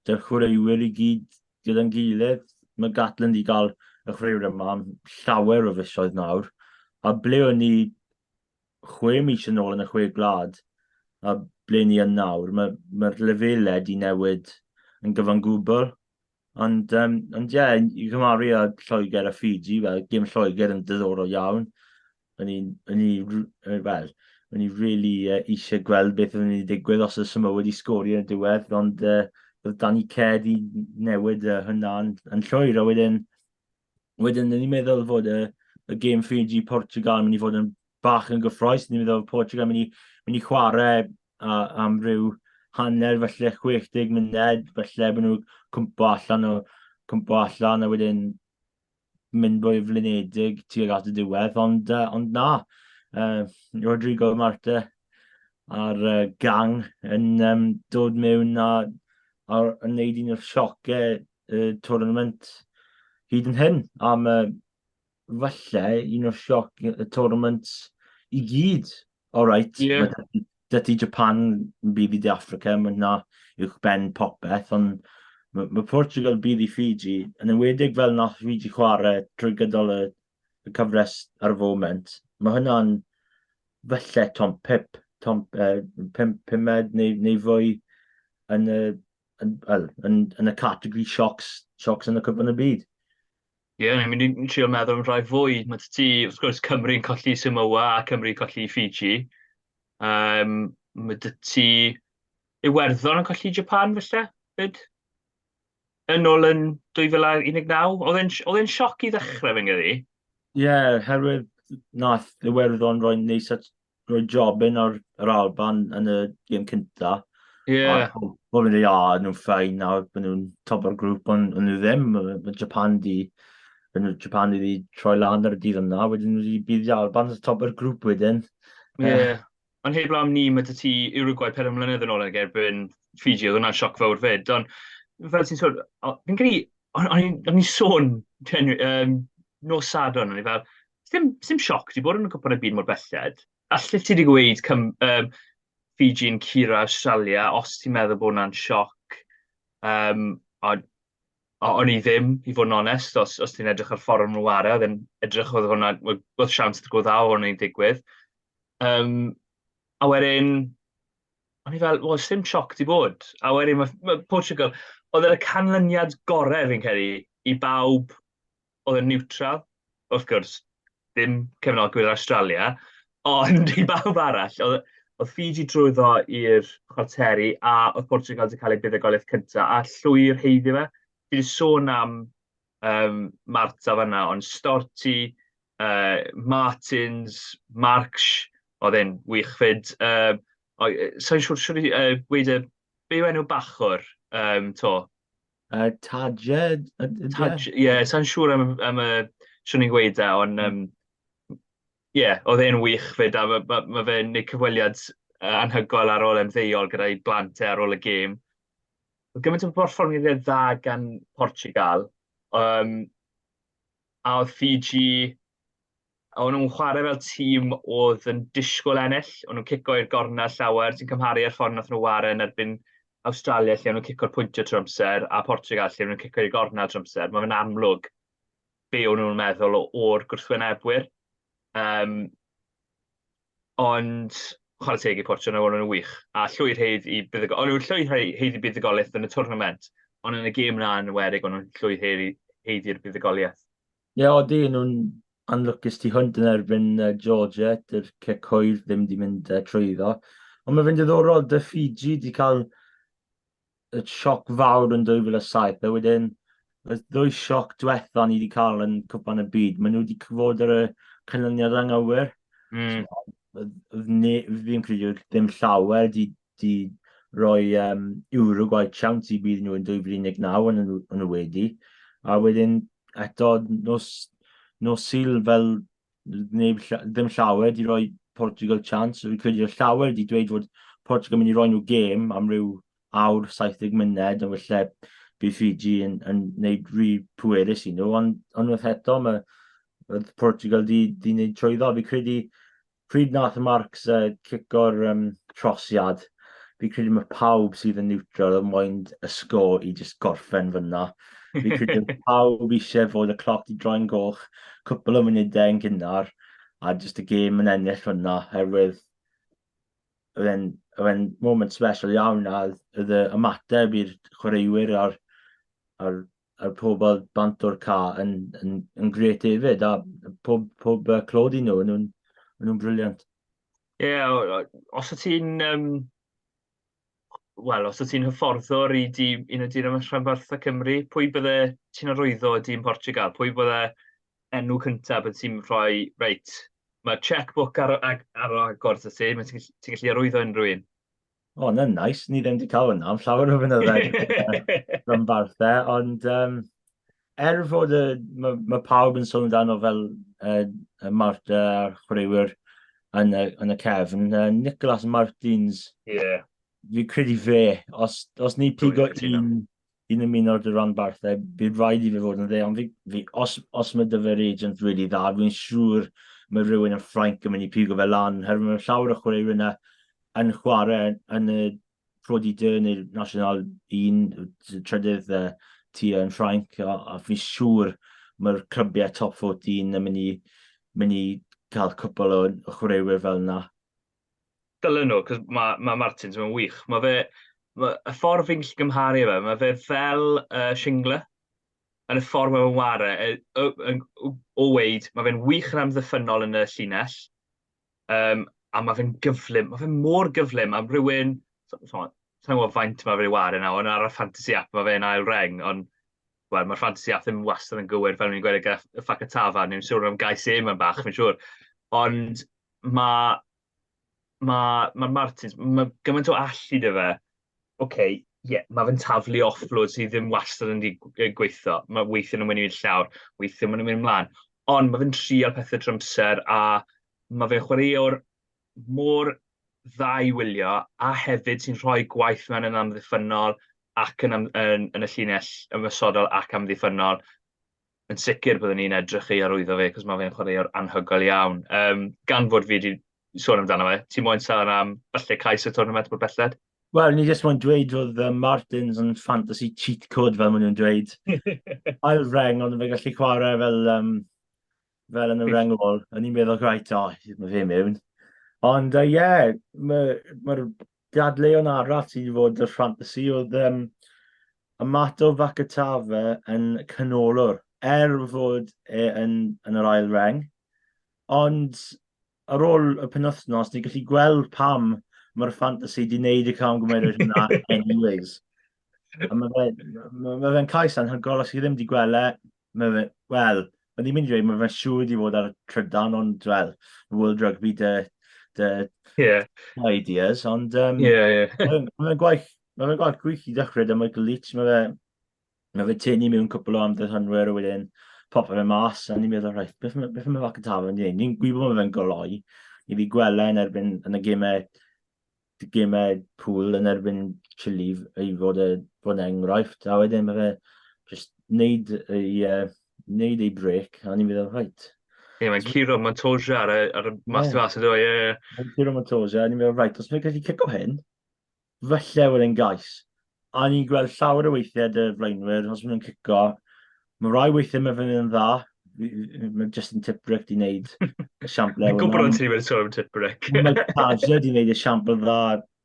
Dy'r chwaraewyr i gyd gyda'n gilydd. Mae Gatland i gael y chwaraewyr yma am llawer o fisoedd nawr. A ble o'n ni 6 mis yn ôl yn y chwe gwlad, a ble ni yn nawr, mae'r ma lefelau di newid yn gyfan gwbl. Ond, um, ond ie, yeah, i gymharu â Lloegr a Fiji, wel, gêm Lloegr yn diddorol iawn. O'n i, o'n i, wel, o'n i really eisiau gweld beth oedd yn mynd i digwydd os oedd Samoa wedi sgori yn y diwedd, ond oedd Danny Care di newid hwnna yn, yn llwyr, a wedyn, wedyn o'n i'n meddwl fod y, y gêm Fiji Portugal yn mynd i fod yn bach yn gyffroes, ni'n meddwl Portugal yn mynd i, mynd i chwarae a, am ryw hanner, falle 60 munud, falle bod nhw'n cwmpo allan o cwmpo allan a wedyn mynd fwy flinedig tuag at y diwedd, ond, ond na, Rodrigo Marte a'r gang yn um, dod mewn a, a yn neud un o'r siocau y tournament hyd yn hyn, am uh, falle un o'r sioc y tournament i gyd. All right, yeah. mae dydy Japan yn bydd i De Africa, mae hwnna uwch ben popeth, ond mae, mae Portugal bydd i Fiji, yn enwedig fel nath Fiji chwarae trwy gydol y, y cyfres ar y foment, mae hwnna'n falle tom pip, tom, pum, pumed neu, neu fwy yn y, yn, well, yn, yn y categori shocks, shocks yn y cwpan y byd. Ie, yeah, ni'n mynd i trio meddwl am rhai fwy. Mae ti, wrth gwrs, Cymru'n colli Samoa a Cymru'n colli Fiji. Um, mae dy ti Iwerddon yn colli Japan, felly, fyd? Yn ôl yn 2019? Oedd e'n sioc i ddechrau, fi'n credu. Ie, yeah, herwydd nath Iwerddon roi neis at roi jobyn ar yr Alban yn y gêm cynta. Ie. Yeah. Bod yn dweud, o, nhw'n ffain nawr, bod nhw'n top o'r grŵp, ond nhw ddim. Mae Japan di, nhw Japan wedi troi lan ar y dydd yna, wedyn nhw wedi bydd i Alban yn top o'r grŵp wedyn. Ie. Yeah. Ond heb am ni, mae dy ti Uruguay 4 mlynedd yn ôl yn erbyn Fiji, oedd hwnna'n sioc fawr fyd. Ond fel ti'n sôn, fi'n credu, o'n i'n sôn um, nos Sadwrn, o'n i fel, dim, dim sioc di bod yn y cwpan y byd mor belled. Allet ti wedi gweud cym, um, Fiji'n curo Australia, os ti'n meddwl bod hwnna'n sioc. Um, ond o'n i ddim, i fod yn onest, os, os ti'n edrych ar ffordd nhw ware, oedd yn edrych oedd hwnna, oedd siawns go dda o hwnna'n digwydd. Um, a wedyn, o'n i fel, wel, dim sioc di bod. A wedyn mae, mae Portugal, oedd yr canlyniad gorau fi'n credu i bawb oedd yn neutral. Wrth gwrs, ddim cefnogwyr Australia, ond i bawb arall, oedd, oedd Fiji drwyddo i'r chwarteri a oedd Portugal wedi cael ei buddugoliaeth cyntaf a llwyr heiddi fe. Fi wedi sôn am um, Marta fanna, ond Storti, Martins, Marx, oedd e'n wych fyd. Um, Sa'n siŵr, siŵr i uh, gweud y... Be yw enw bachwr um, to? Tajed? Taj, ie, yeah, sa'n siŵr am, am y... Siwn i'n gweud e, ond... Um, ie, yeah, oedd e'n wych fyd, a mae ma, ma fe'n gwneud cyfweliad anhygoel ar ôl ymddeol gyda'i blant e ar ôl y gêm. Oedd gymaint o berfformiadau dda gan Portugal, um, a oedd Fiji, o'n nhw'n chwarae fel tîm oedd yn disgwyl ennill, o'n nhw'n cico i'r gornel llawer, ti'n cymharu ar ffordd nath nhw ware yn erbyn Australia lle o'n nhw'n cico'r pwyntio trwy amser, a Portugal lle o'n nhw'n cico i'r gornel trwy amser. Mae fe'n amlwg be o'n nhw'n meddwl o'r gwrthwynebwyr. Um, ond chwarae teg i Portugal, o'n nhw'n wych. A llwyr heidd i buddugol... O'n nhw'n llwyr heidd i buddugoliaeth yn y tournament, ond yn y gêm na yn enwedig, o'n nhw'n llwyr heidd i'r buddugoliaeth. Ie, yeah, odi, nhw'n anlwcus tu hwnt yn erbyn uh, Georgia, dy'r cic hwyr ddim wedi mynd uh, trwyddo. Ond mae fe'n diddorol, dy Fiji wedi cael y sioc fawr yn 2007, a wedyn y ddwy sioc diwetha ni wedi cael yn Cwpan y Byd, maen nhw wedi fod ar y canlyniad anghywir. So, ne, fi'n credu ddim llawer di, di roi um, Uruguay chance i bydd nhw yn 2019 yn nhw, yn nhw wedi. A wedyn eto nos, nos Sul fel neb, ddim llawer di roi Portugal chance. Fi'n credu llawer di dweud fod Portugal mynd i roi nhw gêm am ryw awr 70 munud, ond felly bydd Fiji yn, yn gwneud rhy pwerus i nhw, ond unwaith eto mae Portugal di, di wneud trwyddo. Fi credu pryd nath Marx uh, cico'r um, trosiad, fi credu mae pawb sydd yn neutral yn moyn y sgôr i just gorffen fyna. Fi credu pawb eisiau fod y cloc di droi'n goch cwpl o munudau yn gynnar a just y gêm yn ennill fyna, herwydd oedd e'n oedd e'n moment special iawn a oedd y ymateb i'r chwaraewyr a'r, a'r, a'r pobl bant o'r ca yn, yn, yn gret hefyd a pob, pob clod i nhw, nhw'n nhw brilliant. Ie, yeah, os y ti'n um, wel, os wyt ti'n hyfforddwr i dîm, un o dîm y rhanbarthau Cymru, pwy bydde ti'n arwyddo o dîm Portugal? Pwy bydde enw cyntaf bydde ti'n rhoi, reit, mae checkbook ar, ar, ar agor 'da ti, ti'n ti gallu arwyddo unrhyw un. O, oh, na'n nice. Ni ddim wedi cael hwnna am llawer o fynyddoedd rhanbarthau, ond um, er fod y, mae, mae pawb yn sôn amdano fel uh, Marta a'r chwaraewyr yn y, yn y cefn, uh, Nicolas Martins, yeah. fi credu fe, os, os ni pigo un, un ymuno o'r ranbarthau, bydd rhaid i fe fod yn dde, ond fi, fi, os, os mae dy fe'r agent really dda, fi'n siŵr mae rhywun yn Ffrainc yn mynd i pigo fe lan, herwydd mae llawer o chwaraewyr yna yn chwarae yn y Pro D2 neu National 1, trydydd uh, tier yn Ffrainc, a, a fi'n siŵr mae'r clybiau top 14 yn mynd i, mynd i cael cwpl o, o chwaraewyr fel yna. Dylen nhw, cos mae, ma Martins yn wych. Mae fe, ma, y ffordd fi'n gallu gymharu fe, mae fe fel uh, Shingler, yn y ffordd mae'n ware, o weid, mae fe'n wych yn amddiffynnol yn y llinell, Um, a mae fe'n gyflym, mae fe mor gyflym, a rhywun, sa'n gwybod faint mae fe'n ware nawr, ond ar y fantasy app mae fe'n ail reng, ond wel, mae'r fantasy app ddim wastad yn gywir, fel ni'n gweud gyda y Ffacatava, ni'n siŵr am gais e mewn bach, fi'n siŵr. Ond mae mae ma Martins, mae gymaint o allu dy fe. Oce, okay, ie, yeah, mae fe'n taflu offload sydd ddim wastad yn gweithio. Mae weithiau nhw'n mynd i fynd llawr, weithiau maen nhw'n mynd ymlaen. Ond mae fe'n trial pethau trwy amser a mae fe'n chwaraewr mor dda i wylio a hefyd sy'n rhoi gwaith mewn yn amddiffynnol ac yn, yn, yn y llinell ymosodol ac amddiffynnol. Yn sicr byddwn ni'n edrych i arwyddo fe, cos mae fe'n chwaraewr anhygoel iawn. Um, gan fod fi wedi sôn amdano fe, ti'n moyn sôn am falle cais y tournament mor belled? Wel, ni jyst moyn dweud oedd Martins yn fantasy cheat code fel maen nhw'n dweud. Ail reng, ond fe gallu chwarae fel, um, fel yn y reng ôl. O'n i'n meddwl, right, o, oh, mae fe mewn. Ond, ie, uh, yeah, mae'r ma dadleuon arall sydd wedi fod y fantasy oedd um, Amato Fakatava yn canolwr, er fod e yn, yn yr ail reng. Ond ar ôl y penwythnos, ni'n gallu gweld pam mae'r fantasy di wneud y camgymeriad hwnna anyways. A mae fe'n ma, ma fe cais anhygoel, os chi ddim wedi gweld e, mae fe, wel, o'n i'n mynd i dweud, mae fe'n siŵr wedi bod ar y trydan, ond, wel, World Rugby dy, dy yeah. ideas, ond um, yeah, yeah. mae fe'n gwaith, mae fe'n gwaith gwych i ddechrau dy Michael Leitch, mae fe, mae fe tynnu mewn cwpl o amddiffynwyr a wedyn popio fe mas, a ni'n meddwl, reit, beth, beth mae Fakatava yn gwneud? Ni'n gwybod mae fe'n goloi, ni fi gweld e yn erbyn yn y gemau gemau pŵl yn erbyn Chile i fod, y, fod yn enghraifft, a wedyn mae fe just wneud ei, uh, wneud ei break, a ni'n meddwl, reit. Ie, yeah, mae'n curo Montoya ar y, ar y mas yeah. mas ydw, ie. Mae'n curo Montoya, a ni'n meddwl, reit, os mae'n gallu cico hyn, falle bod e'n gais. A ni'n gweld llawer o weithiau dy flaenwyr, os maen nhw'n cico, mae rai weithiau mae fe'n yn dda, mae Justin Tipuric di wneud esiampl. Fi'n gwybod o'n ti'n mynd sôn am Tipuric. Mae Taja di wneud esiampl dda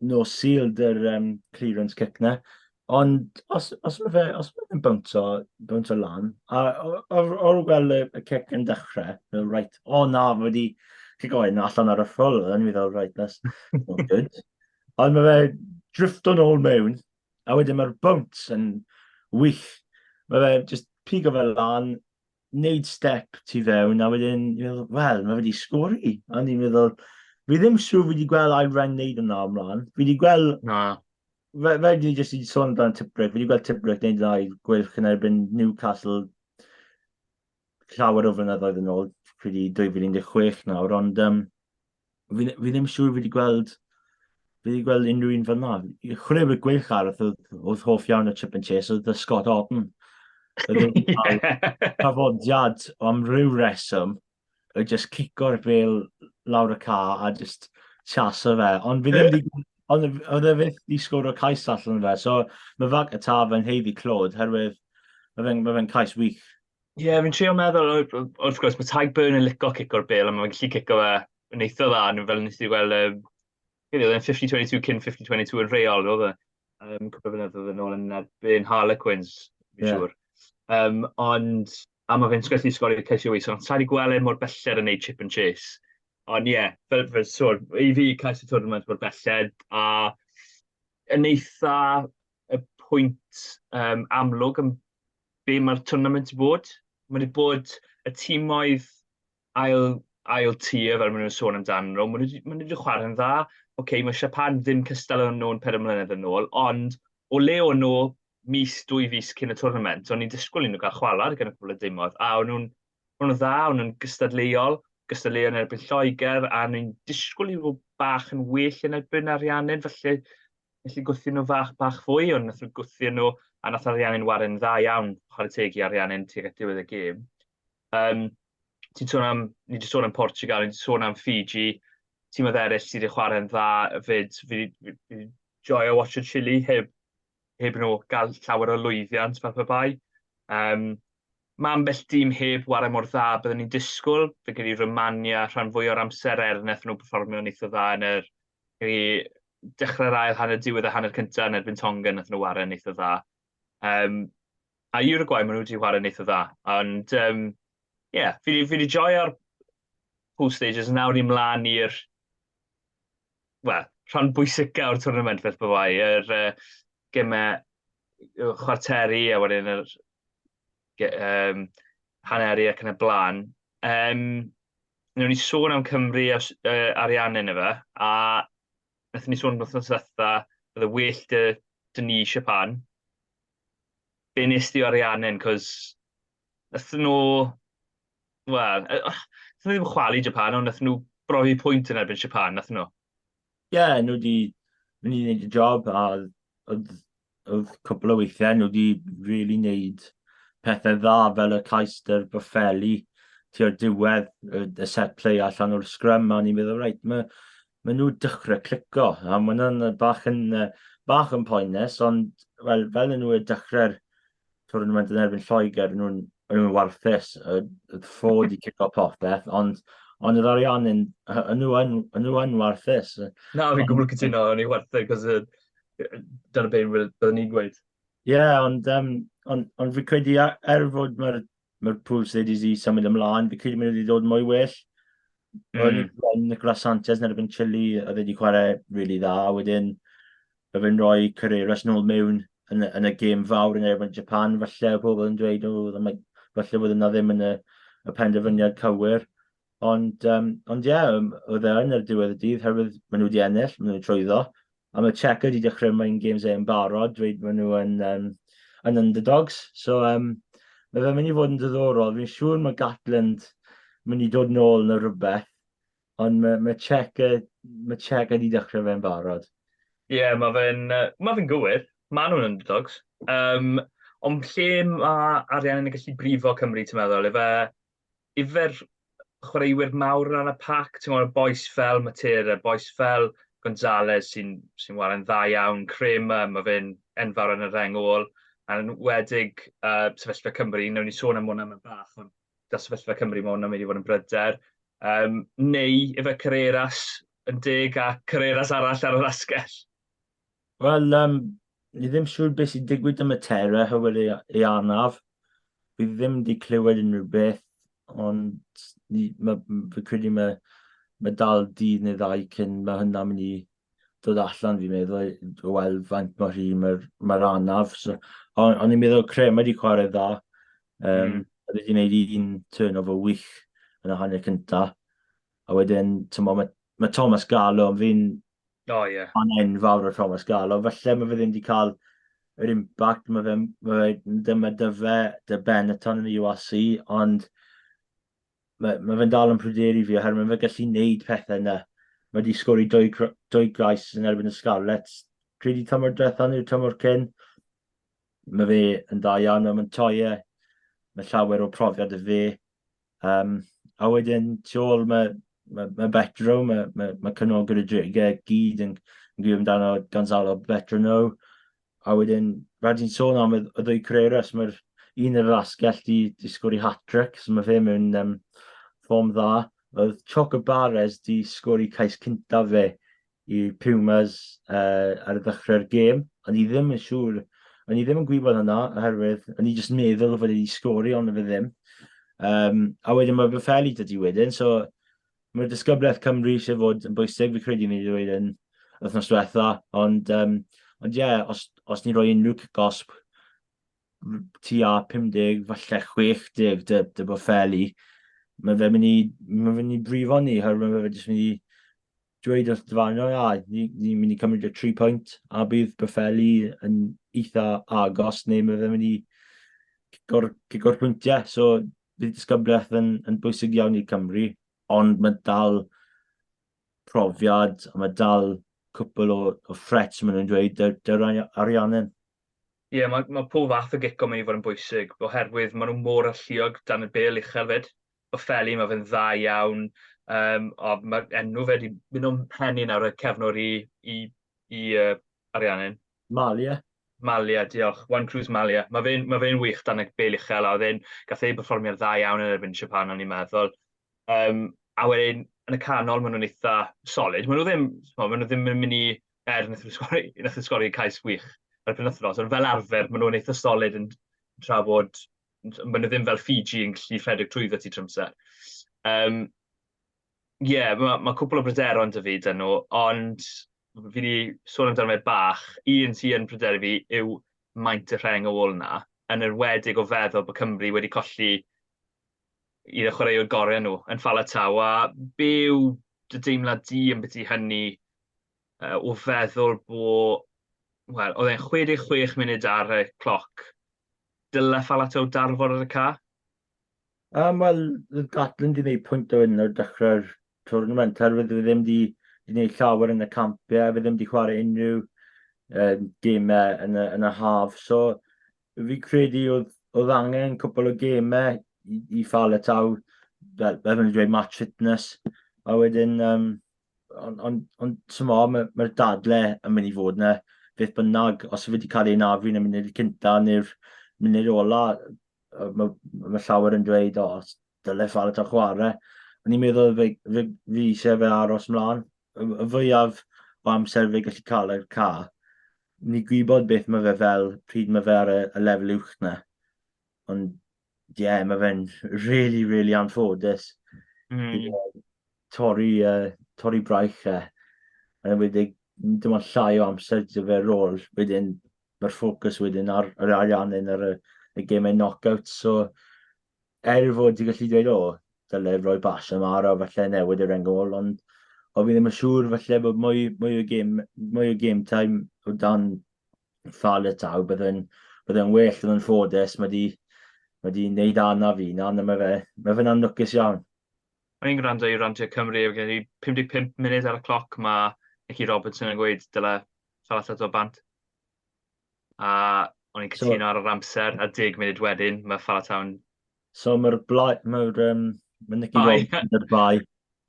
nos Sul dy'r um, clearance kick na. Ond os, os mae fe, os mae fe'n bounce bounce lan, a o'r gweld y, y kick yn dechrau, fel, right, o oh, na, mae wedi cico hyn allan ar y ffwl, a ni'n meddwl, right, that's not good. Ond mae fe drifto nôl mewn, a wedyn mae'r bounce yn wych. Mae fe just pigo fe lan, wneud step tu fewn, a wedyn, ni'n meddwl, wel, mae fe wedi sgori. A ni'n meddwl, fi ddim siŵr fi wedi gweld Ail Ren wneud yna ymlaen. Fi wedi gweld... Na. Fe, fe wedi jyst i sôn amdano Tipuric, fi wedi gweld Tipuric wneud yna i Gweilch yn erbyn Newcastle llawer o flynyddoedd yn ôl, credu 2016 nawr, ond um, fi, fi ddim siŵr fi wedi gweld fi wedi gweld unrhyw un fel yna. Chwaraewyr Gweilch arall oedd, oedd hoff iawn o Chip and Chase oedd Scott Otten. Oedd wedi cael trafodiad am ryw reswm, oedd just cico'r bel lawr y ca a just chaso fe. Ond fi ddim wedi... Ond oedd e fyth di sgoro cais allan fe, so mae Fakatava yn haeddu clod, herwydd mae fe'n ma fe cais wych. Ie, yeah, fi'n trio meddwl, wrth gwrs, mae Tadhg Beirne yn licio cico'r bel, a mae'n gallu cico fe yn eitha dda, fel nes i weld, um, Credu oedd e'n 50-22 cyn 50-22 yn reol, oedd e? Cwpl o flynyddoedd yn ôl yn erbyn Harlequins, fi'n siŵr. Ond, a mae fe'n gallu sgorio cais i weithio, ond sa i wedi gweld e mor belled yn neud chip and chase. Ond ie, yeah, fel sôn, i fi cais y tournament mor belled, a yn eitha y pwynt amlwg yn be mae'r tournament i bod. Mae wedi bod y tîmoedd ail tier, fel maen nhw'n sôn amdano nhw, maen nhw wedi chwarae'n dda. Oce, okay, mae Japan ddim cystal yn nhw'n 4 mlynedd yn ôl, ond o le o'n nhw mis, 2 fis cyn y tournament, o'n i'n disgwyl i nhw gael chwalad gan y cwpl o dimoedd, a o'n nhw'n dda, o'n nhw'n gystadleuol yn erbyn Lloegr, a o'n nhw'n disgwyl i fod bach yn well yn erbyn Ariannin, felly felly gwthio nhw fach fwy, ond nath nhw gwthio nhw, a nath Ariannin ware'n dda iawn, chwarae teg i Ariannin tuag at diwedd y gêm. Ti'n sôn am, ni wedi sôn am Portugal, ni wedi sôn am Fiji, tîmoedd eraill sydd wedi chwarae'n dda fyd, fi joio watcho Chile heb nhw gael llawer o lwyddiant fel pe bai. Mae ambell dîm heb ware mor dda byddwn ni'n disgwyl. Fe gyda Romania rhan fwy o'r amser er wnaethon nhw perfformio'n eitha dda yn yr i dechrau'r ail hanner, diwedd y hanner cyntaf yn erbyn Tonga, wnaethon nhw ware'n eitha dda. A Uruguay, maen nhw wedi chwarae'n eitha dda. Ond, yeah, fi wedi joio'r pool stages, nawr ni mlaen i'r, wel, rhan bwysica o'r tournament beth byddai, yr gemau chwarteri a wedyn yr haneri ac yn y blaen. Wnawn ni sôn am Cymru a Ariannin yma, a wnaethon ni sôn wythnos ddiwetha, bydde well dy ni Japan. Be nes di o Ariannin? Cos wnaethon nhw, wel, wnaethon nhw ddim chwalu Japan, ond wnaethon nhw brofi pwynt yn erbyn Japan, wnaethon nhw? Ie, yeah, nhw wedi mynd i wneud y job, a oedd cwpl o weithiau nhw wedi really wneud pethau dda fel y cais dy'r Boffelli tua'r diwedd y set play allan o'r scrum, a ni'n meddwl, reit, mae nhw dechrau clico, a mae hwnna'n bach yn poenus, ond wel, fel nhw wedi dechrau'r tournament yn erbyn Lloegr, nhw'n warthus, y Ford i cico popeth, ond yr Ariannin, nhw yn warthus. Na, fi'n gwbl cytuno, o'n i'n warthus, cos dyna beth byddwn ni'n gweud. Ie, yeah, ond fi credu er fod mae'r pool stages i symud ymlaen, fi credu maen nhw wedi dod mwy well. Nicolas Sanchez yn erbyn Chile, oedd wedi chwarae really dda, wedyn mae fe'n rhoi Carreras nôl mewn yn y gêm fawr yn erbyn Japan, falle pobl yn dweud, oh, falle fod yna ddim yn y penderfyniad cywir. Ond ie, yeah, oedd e yn yr diwedd y dydd, herwydd maen nhw wedi ennill, maen nhw'n trwyddo. A mae Cheika wedi dechrau mind games e yn barod, dweud maen nhw yn underdogs. So, mae fe'n mynd i fod yn diddorol. Fi'n siŵr mae Gatland mynd i dod nôl yn y rhywbeth, ond mae Cheika wedi dechrau fe'n barod. Ie, yeah, mae fe'n gywir. Mae nhw'n underdogs. Ond lle mae Ariannin yn gallu brifo Cymru, ti'n meddwl? Ife'r chwaraewyr mawr yn y pac, ti'n gwybod, bois fel Matera, bois fel Gonzalez sy'n ware'n dda iawn, Cremer, mae fe'n enfawr yn y reng ôl, a yn wedig sefyllfa Cymru, wnawn ni sôn am hwnna mewn bach, ond da sefyllfa Cymru mae hwnna'n mynd i fod yn bryder. Neu ife Carreras yn deg a Carreras arall ar yr asgell? Wel, ni ddim siŵr beth sy'n digwydd ym Matera herwydd ei anaf. Fi ddim wedi clywed unrhyw beth, ond fi credu mae dal dydd neu ddau cyn mae hynna'n mynd i dod allan, fi'n meddwl, o weld faint mor hir mae'r anaf. So, ond i'n meddwl Cremer wedi chwarae dda. Oedd wedi gwneud un turnover wych yn y hanner cyntaf. A wedyn, mae Thomas Gallo, fi'n Oh, yeah. fan enfawr o Thomas Gallo. Falle mae fe ddim wedi cael yr impact, mae fe dyma dyfe dy Benetton yn y URC, ond mae fe'n dal yn pryderu fi oherwydd mae fe gallu gwneud pethau yna. Mae wedi sgori dwy gais yn erbyn y Scarlets. Credu tymor diwethaf neu'r tymor cyn. Mae fe yn dda iawn, mae Montoya, mae llawer o profiad y fe. A wedyn, tu ôl mae Betro, mae cefnogwyr y Dreigiau gyd yn gwybod amdano Gonzalo Bertranou. A wedyn, rhaid i'n sôn am y ddwy Carreras, mae'r un yr asgell di sgori hat-trick, so mae fe mewn form dda. Oedd Chocobares di sgori cais cyntaf fe. i'r Pumas ar y ddechrau'r gêm. O'n i ddim yn siŵr, o'n i ddim yn gwybod hynna, oherwydd o'n i jyst meddwl fod wedi sgori, ond fe ddim. A wedyn mae Boffelli dydy wedyn, so mae'r disgyblaeth Cymru eisiau fod yn bwysig, fi credu ni wedi dweud yn wythnos diwetha, ond ond ie, yeah, os ni'n rhoi unrhyw cic-gosb tua 50, falle 60 dy Boffelli, mae fe'n mynd i, mae fe'n mynd i brifo ni, oherwydd mae fe jyst mynd i dweud wrth dyfarnwr, a ni'n mynd i cymryd y 3 pwynt, a bydd Boffelli yn eitha agos, neu mae fe'n mynd i cico'r pwyntiau. So, bydd disgyblaeth yn bwysig iawn i Cymru, ond mae dal profiad, a mae dal cwpl o threats, maen nhw'n dweud, dy'r Ariannin. Ie, yeah, mae pob fath o gico mynd i fod yn bwysig, oherwydd maen nhw mor alluog dan y bêl uchel fyd. Boffelli, mae fe'n dda iawn, o, mae enw fe wedi mynd o'n pennu nawr y cefnwr i Ariannin. Malia. Malia, diolch. Juan Cruz Malia. Mae fe'n ma fe wych dan y bêl uchel, a oedd e'n gath ei berfformiad dda iawn yn erbyn Japan, o'n i'n meddwl. A wedyn, yn y canol, maen nhw'n eitha solid. Maen nhw ddim yn mynd i, er wnaeth nhw sgori cais wych ar y penwythnos, ond fel arfer, maen nhw'n eitha solid yn trafod, maen nhw ddim fel Fiji yn gallu rhedeg trwyddo ti trwy amser. Ie, yeah, mae cwpl o bryderon 'da fi 'da nhw, ond fi wedi sôn amdano fe bach. Un sy'n yn pryderu fi yw maint y rheng ôl 'na, yn enwedig o feddwl bod Cymru wedi colli un o chwaraewyr gorau nhw yn Faletau, a be yw dy deimlad di yn beth i hynny o feddwl bod, wel, oedd e'n 66 munud ar y cloc, dyle Faletau darfod ar y ca? Wel, oedd Gatland wedi gwneud pwynt o hyn ar dechrau'r tournament, herwydd fe ddim wedi gwneud llawer yn y campiau, fe ddim wedi chwarae unrhyw gemau yn y haf. So, fi credu oedd angen cwpl o gemau i Faletau, fel maen nhw'n dweud, match fitness. A wedyn, ond on, mae'r ma dadle yn mynd i fod yna, beth bynnag, os fe wedi cael ei anafu yn y munud cynta neu'r munud ola, mae llawer yn dweud, "O, dyle Faletau chwarae." O'n i'n meddwl fi eisiau fe aros mlaen. Y fwyaf o amser fe gallu cael yr ca, ni gwybod beth mae fe fel pryd mae fe ar y lefel uwch na. Ond, ie, yeah, mae fe'n really, really anffodus. Torri braich e. Yn enwedig, dim ond llai o amser gyda fe rôl. Wedyn, mae'r ffocws wedyn ar yr Ariannin ar y gemau knockout. So, er fod ti'n gallu dweud, "O, dyle roi Basham ar o falle newid yr reng ôl," ond o fi ddim yn siŵr falle bod mwy o game time o dan Faletau bydde'n well. Yn ffodus, mae di wneud anaf i na, mae fe'n anlwcus iawn. O'n i'n gwrando i Radio Cymru, oedd gen i 55 munud ar y cloc, mae Nicky Robertson yn gweud dyle Faletau dod bant. A o'n i'n cytuno so, ar yr amser, a 10 munud wedyn, mae Faletau'n So mae Nicky Robertson yr bai.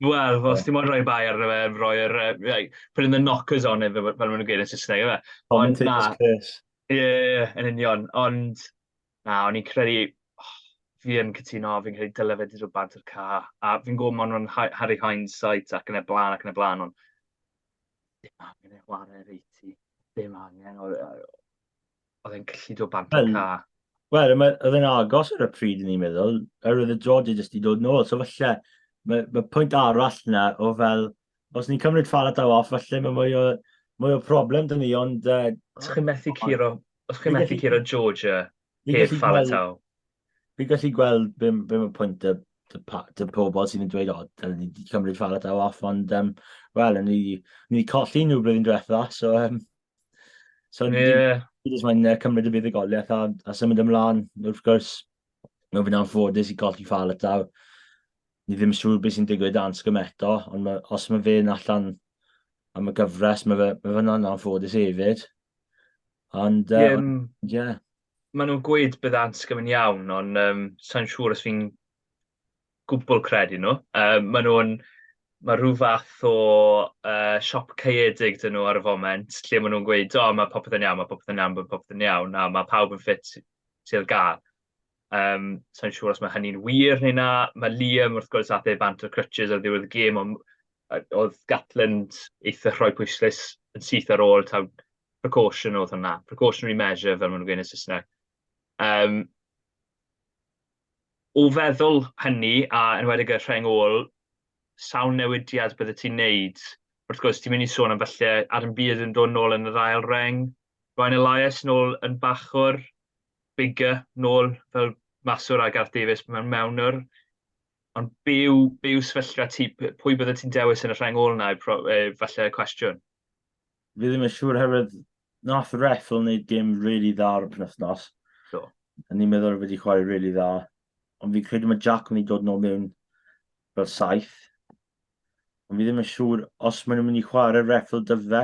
Wel, os ti'n moyn rhoi bai arno fe, roi'r, put in the knockers on it, fel maen nhw'n gweud yn Saesneg, efe. Ond na, ie, yeah, yn union. Ond, na, o'n i'n credu, oh, fi yn cytuno, fi'n credu dyle fe wedi dod bant o'r ca. A fi'n gwybod maen nhw'n Harry hindsight ac yn y blaen ac yn y blaen, ond dim angen e chwarae reit i. Dim angen. Oedd e'n gallu dod bant o'r ca. Wel, oedd e'n agos ar y pryd yn i'n meddwl, er oedd y Georgia jyst i dod nôl, so falle, mae pwynt arall yna o fel, os ni'n cymryd Faletau off, falle mae mwy o problem dyn ni, ond Os chi'n methu curo Georgia heb Faletau. Fi'n gallu gweld be mae pwynt y pobl sydd yn dweud, "O, dylen ni wedi cymryd Faletau off," ond, wel, ni colli nhw blwyddyn diwetha, so ni jyst mae'n cymryd y buddugoliaeth a symud ymlaen. Wrth gwrs, mae fe'n anffodus i golli Faletau. Ni ddim siŵr beth sy'n digwydd Anscombe eto, ond os mae fe'n allan am y gyfres, mae fe'n anffodus hefyd. Ond, yeah. Maen nhw'n gweud bydd Anscombe yn iawn, ond sa'n siŵr os fi'n gwbl credu nhw. Mae rhyw fath o siop caeedig dyn nhw ar y foment, lle maen nhw'n gweud, "O, mae popeth yn iawn, mae popeth yn iawn, mae popeth yn iawn, a mae pawb yn ffit sydd gael." Sa'n siŵr os mae hynny'n wir neu na. Mae Liam, wrth gwrs, ath e bant o'r crutches ar ddiwedd y gêm, ond Oedd Gatland eitha rhoi pwyslais yn syth ar ôl taw precaution oedd hwnna, precautionary measure fel maen nhw'n gweud yn Saesneg. Um, o feddwl hynny, a enwedig y rheng ôl, sawl newidiad bydde ti'n neud? Wrth gwrs, ti'n mynd i sôn am falle Adam Beard yn dod nôl yn yr ail reng, Ryan Elias nôl yn bachwr, Bigger nôl fel maswr a Gareth Davies mewn mewnwr. Ond be yw, be yw sefyllfa ti, pwy bydde ti'n dewis yn y rheng ôl yna, falle y cwestiwn? Fi ddim yn siŵr hefyd, nath Reffel wneud gêm really dda ar y penwythnos. Do. A ni'n meddwl wedi chwarae really dda. Ond fi'n credu mae Jack yn mynd i dod nôl mewn fel saith. Ond fi ddim yn siŵr os maen nhw'n mynd i chwarae Reffel dyfe.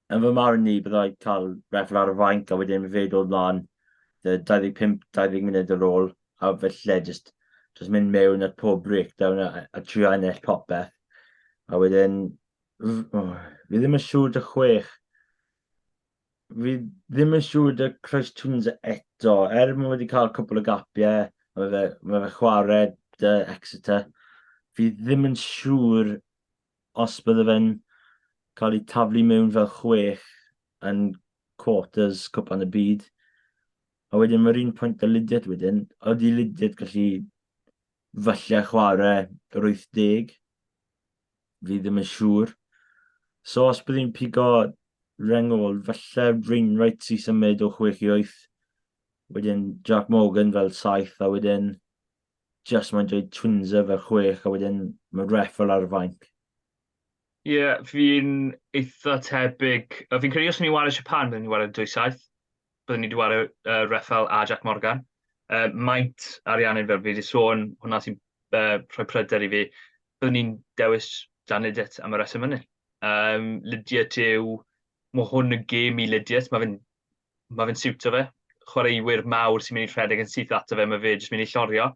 Yn fy marn i, byddai cael Reffel ar y fainc a wedyn fe dod mlaen 25-20 munud ar ôl a felly just, just mynd mewn at pob breakdown a, a trio ennill popeth. A wedyn, oh, fi ddim yn siŵr dy chwech. Fi ddim yn siŵr dy Christ Tunes eto. Er mae wedi cael cwpl o gapiau, mae fe, mae fe chwarae dy Exeter. Fi ddim yn siŵr os bydde fe'n cael ei taflu mewn fel chwech yn quarters Cwpan y Byd. A wedyn mae'r un pwynt â Lydiate wedyn. Ydy Lydiate gallu falle chwarae yr 80? Fi ddim yn siŵr. So os byddai'n pigo rengol, falle Wainwright sy'n symud o 6 i 8, wedyn Jack Morgan fel 7, a wedyn just mae'n dweud Twinser fel 6, a wedyn mae Reffel ar y fainc. Ie, yeah, fi'n eitha tebyg. Fi'n credu os ni'n wario Japan, byddwn ni'n wario 2-7. Byddwn ni wedi wario Reffel a Jack Morgan. Maint Ariannin, fel fi wedi sôn, hwnna sy'n rhoi pryder i fi. Byddwn ni'n dewis Dan Lydiate am y reswm hynny. Um, Lydiate yw, mae hwn yn gêm i Lydiate, mae fe'n ma fe siwto fe. Chwaraewyr mawr sy'n mynd i rhedeg yn syth ato fe, mae fe jyst mynd i llorio.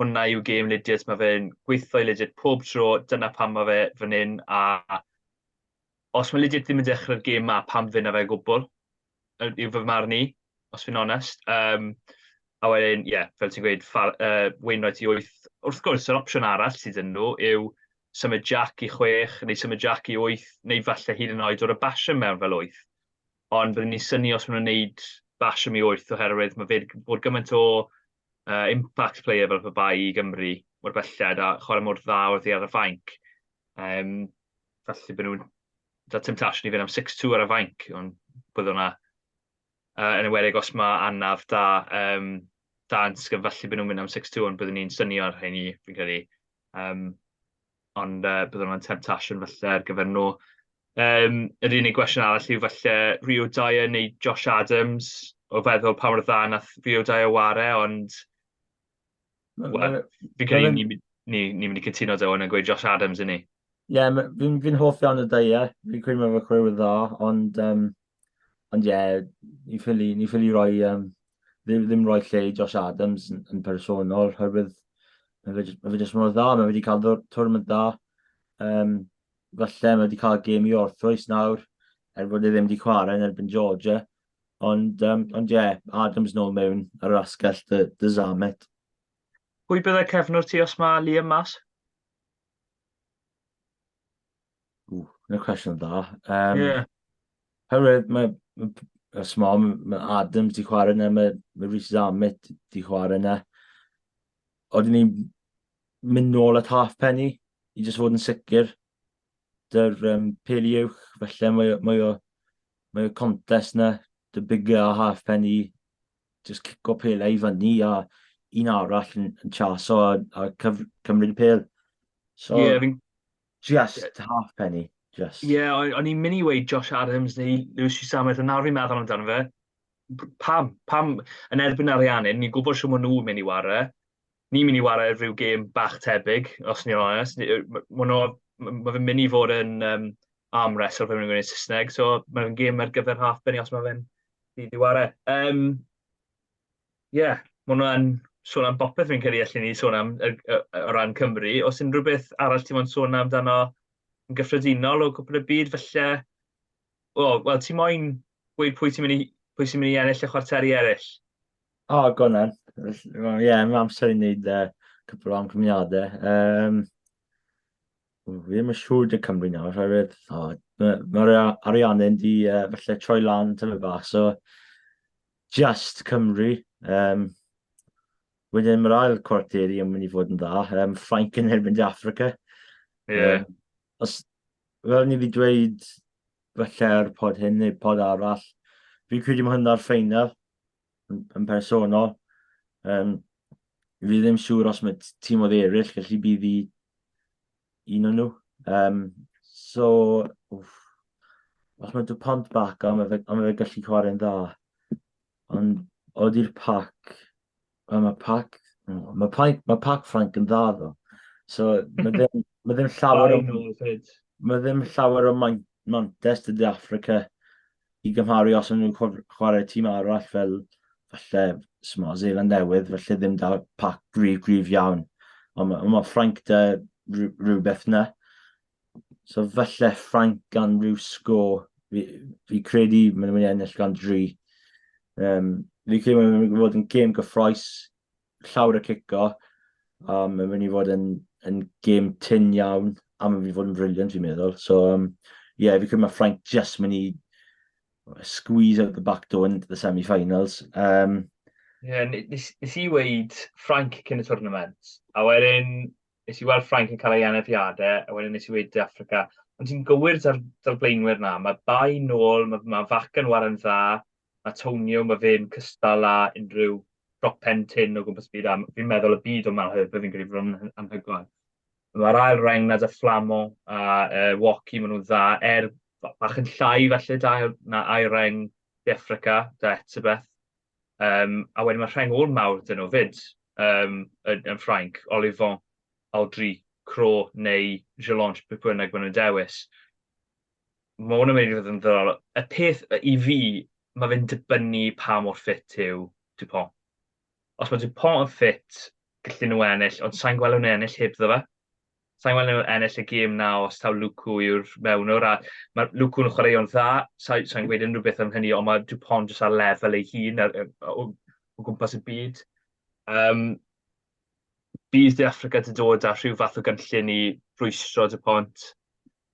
Hwnna yw gêm Lydiate, mae fe'n gweithio i Lydiate pob tro, dyna pam mae fe fan hyn, a os mae Lydiate ddim yn dechrau'r gêm ma, pam fynd â fe o gwbl? Yw fy marn i, os fi'n onest. Um, a wedyn, ie, yeah, fel ti'n gweud, Wainwright i 8. Wrth gwrs, yr opsiwn arall sydd yn nhw yw symud Jack i 6, neu symud Jack i 8, neu falle hyd yn oed o'r y Basham mewn fel 8. Ond byddwn ni'n synnu os maen nhw'n gwneud Basham i 8 oherwydd mae fe bod gymaint o impact player fel pe bai i Gymru mor belled a chwarae mor dda wrth i ar y fainc. Um, falle bod nhw'n da temptation i fynd am 6-2 ar y fainc, ond bydd hwnna, yn enwedig os mae anaf da, um, da yn sgyn, falle bydd nhw'n mynd am 6-2, ond byddwn ni'n synio ar hynny, fi'n credu. Um, ond bydd hwnna'n temptation falle ar gyfer nhw. Um, yr unig gwestiwn arall yw falle Rio Dyer neu Josh Adams, o feddwl pa mor dda nath Rio Dyer ware, ond well, fi'n credu ni'n ni, ni, ni mynd i cytuno da hwn yn gweud Josh Adams i ni. Ie, yeah, fi'n fi hoff iawn o Dyer, fi'n credu mae fe chwaraewyr dda, ond um, ond ie, yeah, ni ffili, ni ffili roi, um, ddim, ddim roi lle i Josh Adams yn, yn personol, herwydd mae fe, mae fe jyst mor dda, mae fe wedi cael tournament dda. Um, falle mae wedi cael gêm i orffwys nawr, er bod e ddim wedi chwarae yn erbyn Georgia. Ond, um, ond ie, yeah, Adams nôl mewn ar yr asgell dy, dy Zamet. Pwy byddai cefnwr ti os mae Liam mas? Ww, yna cwestiwn dda. Um, yeah. Herwydd, mae, mae, small, mae Adams di chwarae yna, mae, mae Rhys Zamet di chwarae yna. Oedden ni'n mynd nôl at halfpenny i jyst fod yn sicr dy'r um, peli uwch, felly mae, mae o, mae o contest na, dy bigger a halfpenny, just cico pelau i fyny a un arall yn, yn chaso a, a cyf, cymryd y pel. So, yeah, fi'n... Just yeah. halfpenny, just. Ie, yeah, o'n i'n mynd i weid Josh Adams neu Lewis Samet, ond nawr fi'n meddwl amdano fe. Pam? Pam yn erbyn Ariannin, ni'n gwybod siw maen nhw'n mynd i ware. Ni'n mynd i ware rhyw gêm bach tebyg, os ni'n onest. Mae nhw, ma fe'n mynd i fod yn um, arm wrestle fel maen nhw'n gwneud Saesneg, so mae'n gêm ar gyfer halfpenny os mae fe'n byd i ware. Um, yeah, mae hwnna'n sôn am bopeth fi'n credu allan ni sôn am o ran Cymru. Os unrhyw beth arall ti'n moyn sôn amdano yn gyffredinol o gwpl y byd, falle... O, wel, ti moyn gweud pwy ti'n mynd i, pwy sy'n mynd i ennill y chwarteri eraill? O, oh, go on. Ie, yeah, mae amser i wneud cwpl o amcymniadau. Um, Fi ddim yn siŵr 'da Cymru nawr, oherwydd oh, mae'r ma Ariannin di falle troi lan tyfu bach, so just Cymru. Wedyn mae'r ail cwarteri yn mynd i fod yn dda. Ffrainc yn erbyn De Africa. Yeah. Os, fel ni wedi dweud falle ar pod hyn neu pod arall, fi'n credu mae hwnna'r ffeinal yn, yn personol. Fi ddim siŵr os mae tîm oedd eraill gallu bydd i un o'n nhw. So, wff, os mae Dupont back, a mae fe, a mae fe gallu chwarae'n dda. Ond oeddi'r pac, wel, mae pac, mae pac, mae pac Ffrainc yn dda ddo. So, mae ddim, mae ddim llawer o... Mae ddim llawer o mantes dy De Africa i gymharu os nhw'n chwarae tîm arall fel falle smo, Zeland Newydd, falle ddim da pac gryf, gryf iawn. Ond mae, ma Ffrainc da rhywbeth na. So falle Ffrainc gan rhyw sgôr. Fi, fi credu maen nhw'n mynd i ennill gan dri. Fi credu maen nhw'n mynd i fod yn gêm gyffroes, llawer o cico, a mae'n mynd i fod yn, yn gêm tyn iawn, a mae'n mynd i fod yn brilliant fi'n meddwl. So, yeah, fi credu mae Ffrainc just mynd i squeeze out the back door into the semi-finals. Yeah, nes, nes i weid Ffrainc cyn y tournament, a wedyn nes i weld Ffrainc yn cael ei anafiadau, a wedyn nes i weid De Africa. Ond ti'n gywir da'r, dar blaenwyr na, mae bai nôl, mae, mae Fac yn waran dda, mae Tonio, mae fe'n cystal â unrhyw drop pen tin o gwmpas byd, a fi'n meddwl y byd o Malherbe fi'n credu fod yn anhygoel. Mae'r ail reng na da Flamo a Woki, maen nhw'n dda, er bach yn llai falle da na ail reng De Africa, da Etzebeth. A wedyn mae rheng ôl mawr dyn nhw fyd yn, yn Ffrainc, Olivon, Audrey, Cro neu Gelange, beth bynnag maen nhw'n dewis. Mae hwn yn mynd i fod yn ddiddorol. Y peth i fi, mae fe'n dibynnu pa mor ffit yw Dupont. Os mae Dupont yn ffit, gallen nhw ennill, ond sa'n gweld nhw'n ennill heb ddo fe. Sa'n gweld nhw ennill y gêm na os taw Lucu yw'r mewnwr, a mae Lucu'n chwaraeo'n dda, sa'n sa gweud unrhyw beth am hynny, ond mae Dupont jyst ar lefel ei hun ar, o, o gwmpas y byd. Bydd De Africa di dod â rhyw fath o gynllun i rwystro Dupont,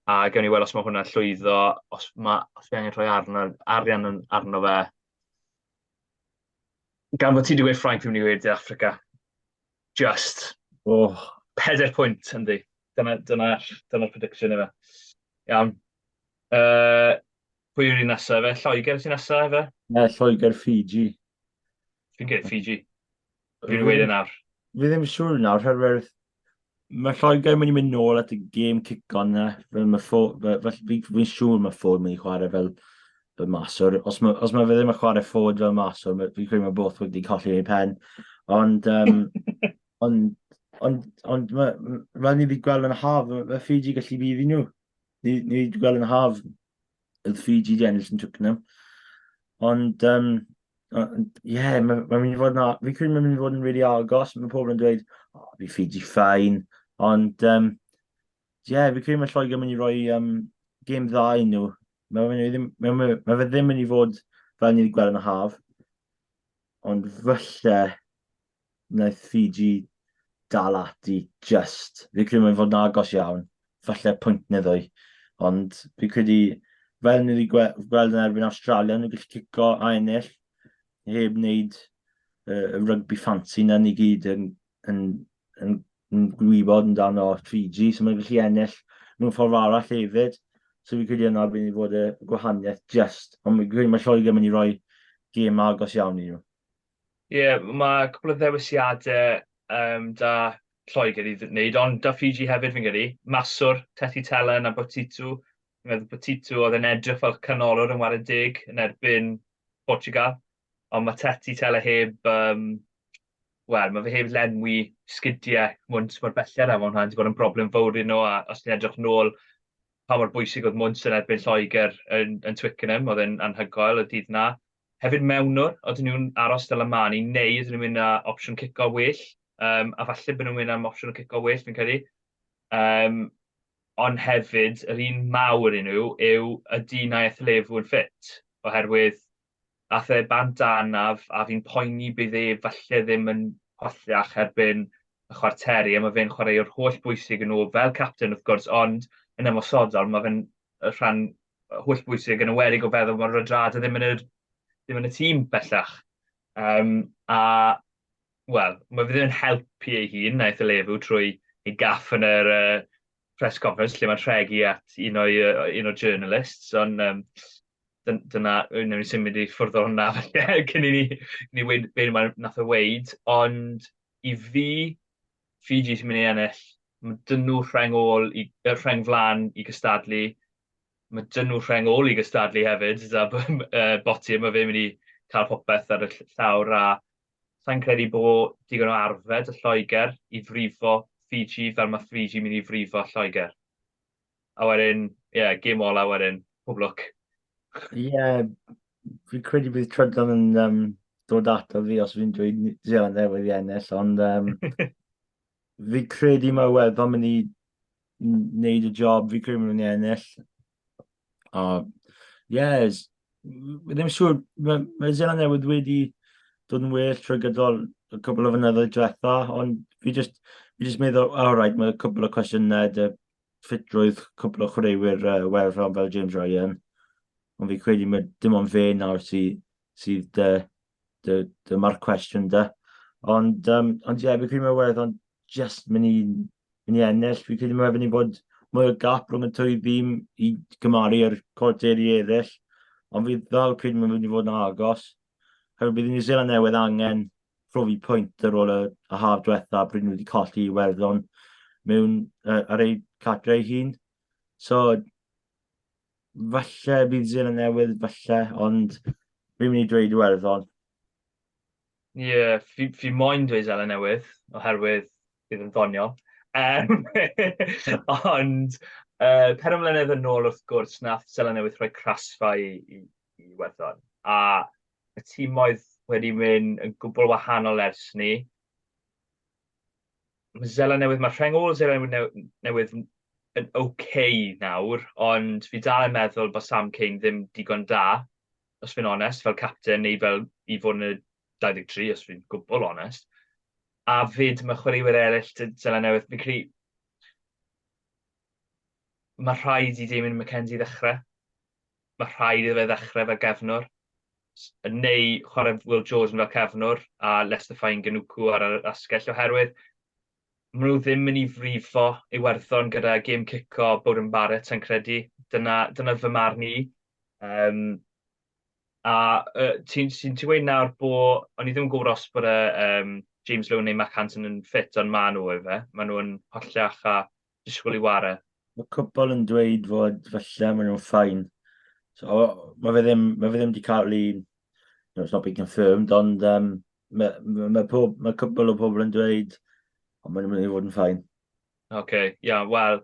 a gawn ni weld os mae hwnna'n llwyddo, os mae, os mae angen rhoi arno, arian arno fe. Gan fod ti wedi gweud Ffrainc, fi'n mynd i gweud De Africa. Just. Oh. Pedair pwynt, yndi. Dyna, dyna, dyna'r prediction efe. Iawn. Pwy yw'r un nesaf efe? Lloegr sy'n nesaf efe? Ne, Lloegr Fiji. Fi'n gweud Fiji. Fi'n gweud e nawr. Fi ddim siŵr nawr, herwydd mae Lloegr yn mynd i mynd nôl at y gêm cic-on na. Fel mae Ford, fel, fi'n fi siŵr mae Ford mynd i chwarae fel, fel maswr. Os mae, os mae fe ddim yn chwarae Ford fel maswr, fi'n credu mae Borthwick wedi colli ei pen. Ond, ond, ond, ond ma, fel ni wedi gweld yn haf, mae Fiji gallu bydd i nhw. Ni, ni wedi gweld yn haf, oedd Fiji wedi ennill yn Twickenham. Ond, ie, yeah, mae'n ma mynd i fod yn, fi'n credu mae'n mynd i fod yn really agos. Mae pobl yn dweud, oh, fi Fiji fine. Ond, ie, yeah, fi'n credu mae Lloegr yn mynd i roi gêm dda i nhw. Mae fe ddim, mae, mae, mae fe ddim mynd i fod fel ni wedi gweld yn y haf. Ond falle wnaeth Fiji dal ati just. Fi'n credu mae'n fod yn agos iawn. Falle pwynt neu ddwy. Ond fi'n credu, fel ni wedi gweld yn erbyn Australia, nhw'n gallu cico a ennill heb wneud y rugby fancy na ni gyd yn, yn, yn, yn gwybod amdano Fiji. So mae'n gallu ennill mewn ffordd arall hefyd. So fi'n credu yna bydd i fod y gwahaniaeth just. Ond fi'n credu mae Lloegr yn mynd i roi gêm agos iawn i nhw. Ie, yeah, mae cwpl o ddewisiadau da Lloegr i wneud, ond da Fiji hefyd fi'n credu. Maswr, Teti Telen a Botitu. Fi'n meddwl Botitu oedd yn edrych fel canolwr yn wario deg yn erbyn Portugal, ond mae Teti Tela heb, wel, mae fe heb lenwi sgidiau mwnt mor belled a mae hwnna wedi bod yn broblem fawr i nhw, a os ti'n edrych nôl pa mor bwysig oedd Mwnt yn erbyn Lloegr yn, yn Twickenham, oedd e'n anhygoel y dydd na. Hefyd mewnwr, ydyn nhw'n aros dy Lamani, neu ydyn nhw'n mynd â opsiwn cico well, a falle bod nhw'n mynd am opsiwn o cico well, fi'n credu. Ond hefyd, yr un mawr i nhw yw ydy Naeth Lefu yn ffit, oherwydd ath e bant anaf, a fi'n poeni bydd e falle ddim yn holliach erbyn y chwarteri, a mae fe'n chwaraewr holl bwysig yn nhw fel captain wrth gwrs, ond yn ymosodol mae fe'n rhan holl bwysig yn enwedig o feddwl bod Radrada ddim yn y, ddim yn y tîm bellach. Um, a, wel, mae fe ddim yn helpu ei hun, naeth y lefw, trwy ei gaff yn yr press conference lle mae'n rhegi at un o'i, un o'r journalists, ond um, dyna, wnawn ni symud i ffwrdd o hwnna falle cyn i ni, ni weud be mae nath o weud, ond i fi, Fiji sy'n mynd i ennill, mae dyn nhw rheng ôl, i, rheng flan i gystadlu, mae dyn nhw rheng ôl i gystadlu hefyd, a Botti, mae fe'n mynd i cael popeth ar y llawr, a sa'n credu bod digon o arfed y Lloegr i frifo Fiji fel mae Fiji mynd i frifo Lloegr. A wedyn, ie, yeah, gêm ola wedyn, pob lwc. Ie, yeah, fi'n credu bydd Trydan yn um, dod ato fi os fi'n dweud Zeland Newydd i ennill, ond um, fi'n credu mae Iwerddon mynd i wneud y job, fi'n credu mynd i ennill. A, yes, fi ddim siŵr, mae, mae Zeland Newydd wedi dod yn well trwy gydol y cwbl o fynyddoedd diwetha, ond fi just, fi just meddwl, all right, mae cwbl o cwestiynau dy ffitrwydd cwpl o chwaraewyr uh, Iwerddon fel James Ryan, ond fi credu mae dim ond fe nawr sydd sydd dy, dy, dy mark question dy. Ond, um, ond ie, yeah, fi credu mae Iwerddon just mynd i, mynd i ennill. Fi credu mae mynd i bod mwy o gap rhwng y twy ddîm i gymaru ar cwarteri eraill. Ond fi ddal credu mae'n mynd i fod yn agos. Herwydd bydd New Zealand Newydd angen profi pwynt ar ôl y, y haf diwetha pryd nhw wedi colli Iwerddon mewn uh, ar ei cartre ei hun. So, falle bydd Zealand Newydd, falle, ond fi'n mynd i dweud Iwerddon. Ie, yeah, fi, fi moyn dweud Zealand Newydd, oherwydd bydd yn ddoniol. Um, ond per mlynedd yn ôl wrth gwrs, nath Zealand Newydd rhoi crasfa i, i, i Iwerddon. A y timoedd wedi mynd yn gwbl wahanol ers ni. Mae Zeland Newydd, mae rheng ôl Zeland Newydd yn okay nawr, ond fi dal yn meddwl bod Sam Cane ddim digon da, os fi'n onest, fel captain neu fel i fod yn y 23, os fi'n gwbl onest. A fyd mae chwaraewyr eraill Zeland Newydd, fi'n credu mae rhaid i Damien McKenzie ddechrau. Mae rhaid iddo fe ddechrau fel gefnwr, neu chwarae Will Jordan fel cefnwr a Leicester Fainga'anuku ar yr asgell oherwydd maen nhw ddim yn mynd i frifo Iwerddon gyda gêm cico Beauden Barrett, sa'n credu. Dyna, dyna fy marn i. Um, a uh, ti'n ti, ti weud nawr bod, o'n i ddim yn gwybod os bod y um, James Lowe neu Mack Hansen yn ffit, ond maen nhw efe. Maen nhw'n holliach a disgwyl i ware. Mae cwpl yn dweud fod falle maen nhw'n fine. So, mae fe ddim, mae fe ddim wedi cael ei... No, it's not been confirmed, ond um, mae, mae, mae, pob, mae cwpl o pobl yn dweud ond maen nhw'n mynd i fod yn fine. Oce, okay, ia, yeah, wel,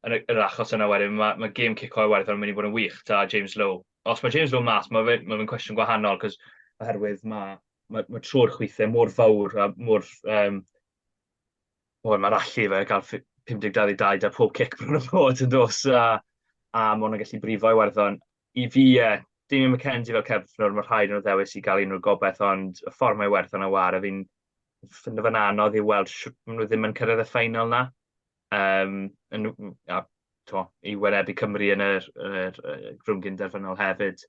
yn yr achos yna wedyn, mae, mae game cico Iwerddon yn mynd i fod yn wych ta James Lowe. Os mae James Lowe mas, mae fe'n mae fe cwestiwn gwahanol, cos oherwydd mae, mae, mae trwy'r chwithau mor fawr a mor um, wel, mae'r allu fe gael 50-22 da pob cic bron o fod yn dos, a, a mae hwnna'n gallu brifo Iwerddon. I fi, ie, yeah, Damien McKenzie fel cefnwr, mae rhaid nhw ddewis i gael unrhyw gobeith, ond y ffordd mae Iwerddon yn ware, fi'n ffindo fe'n anodd i weld shwt maen nhw ddim yn cyrraedd y ffeinal na. Um, yn, a, to, i wynebu Cymru yn yr, yr, yr rhwng gynderfynol hefyd.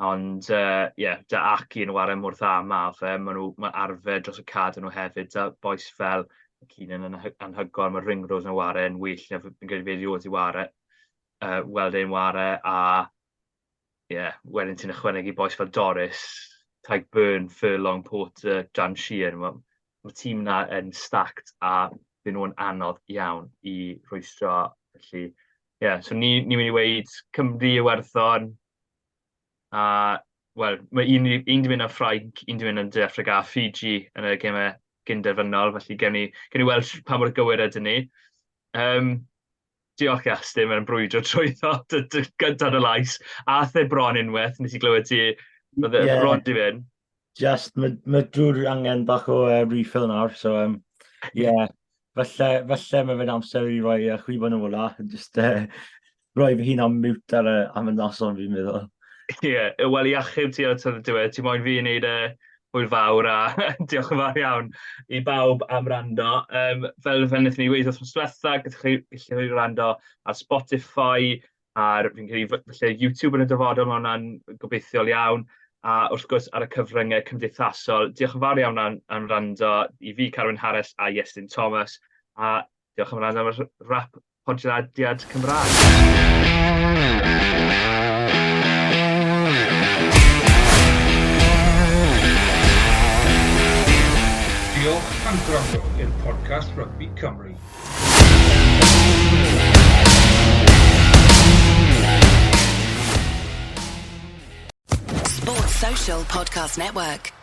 Ond ie, uh, yeah, da Aki yn ware mor dda ma fe, maen nhw, mae arfer dros y cad nhw hefyd, da bois fel Keenan yn anhygoel, mae Ringrose yn ware yn well na fi'n credu fe erioed i ware, uh, weld e'n ware, a ie, yeah, wedyn ti'n ychwanegu bois fel Doris, Tadhg Beirne, Furlong, Porter, Dan Sheehan, mae ma tîm na yn stacked a byd nhw'n anodd iawn i rwystro. Felly, ie, yeah, so ni, ni'n mynd i weud Cymru, Iwerddon, a, wel, mae un, un di mynd am Ffrainc, un di mynd am De Affrica a Fiji yn y gemau gynderfynol, felly gewn ni, gewn ni weld pa mor gywir ydyn ni. Um, diolch Iestyn, mae'n brwydro trwyddo gyda dy lais. A the bron unwaith, nes i glywed ti, oedd e yeah. bron di fynd. Just, mae ma drwy'r angen bach o uh, refill nawr, so um, yeah, falle, falle mae fe'n amser i roi uh, chwifon yn ola, just uh, roi fy hun am mute ar y, am y noson fi'n meddwl. Ie, yeah, wel i achub ti ar y diwedd, ti moyn fi i wneud y... Hwyl fawr a diolch yn fawr iawn i bawb am rando. Fel fel wnaethon ni weud wythnos diwetha, gallwch chi gallu chi rando ar Spotify, ar fi'n credu falle YouTube yn y dyfodol, mae hwnna'n gobeithiol iawn, a wrth gwrs ar y cyfryngau cymdeithasol. Diolch yn fawr iawn am rando i fi, Carwyn Harris a Iestyn Thomas, a diolch am rando am y rap podlediad Cymraeg. Diolch am gwrando i'r podcast Rygbi Cymru. Sports Social Podcast Network.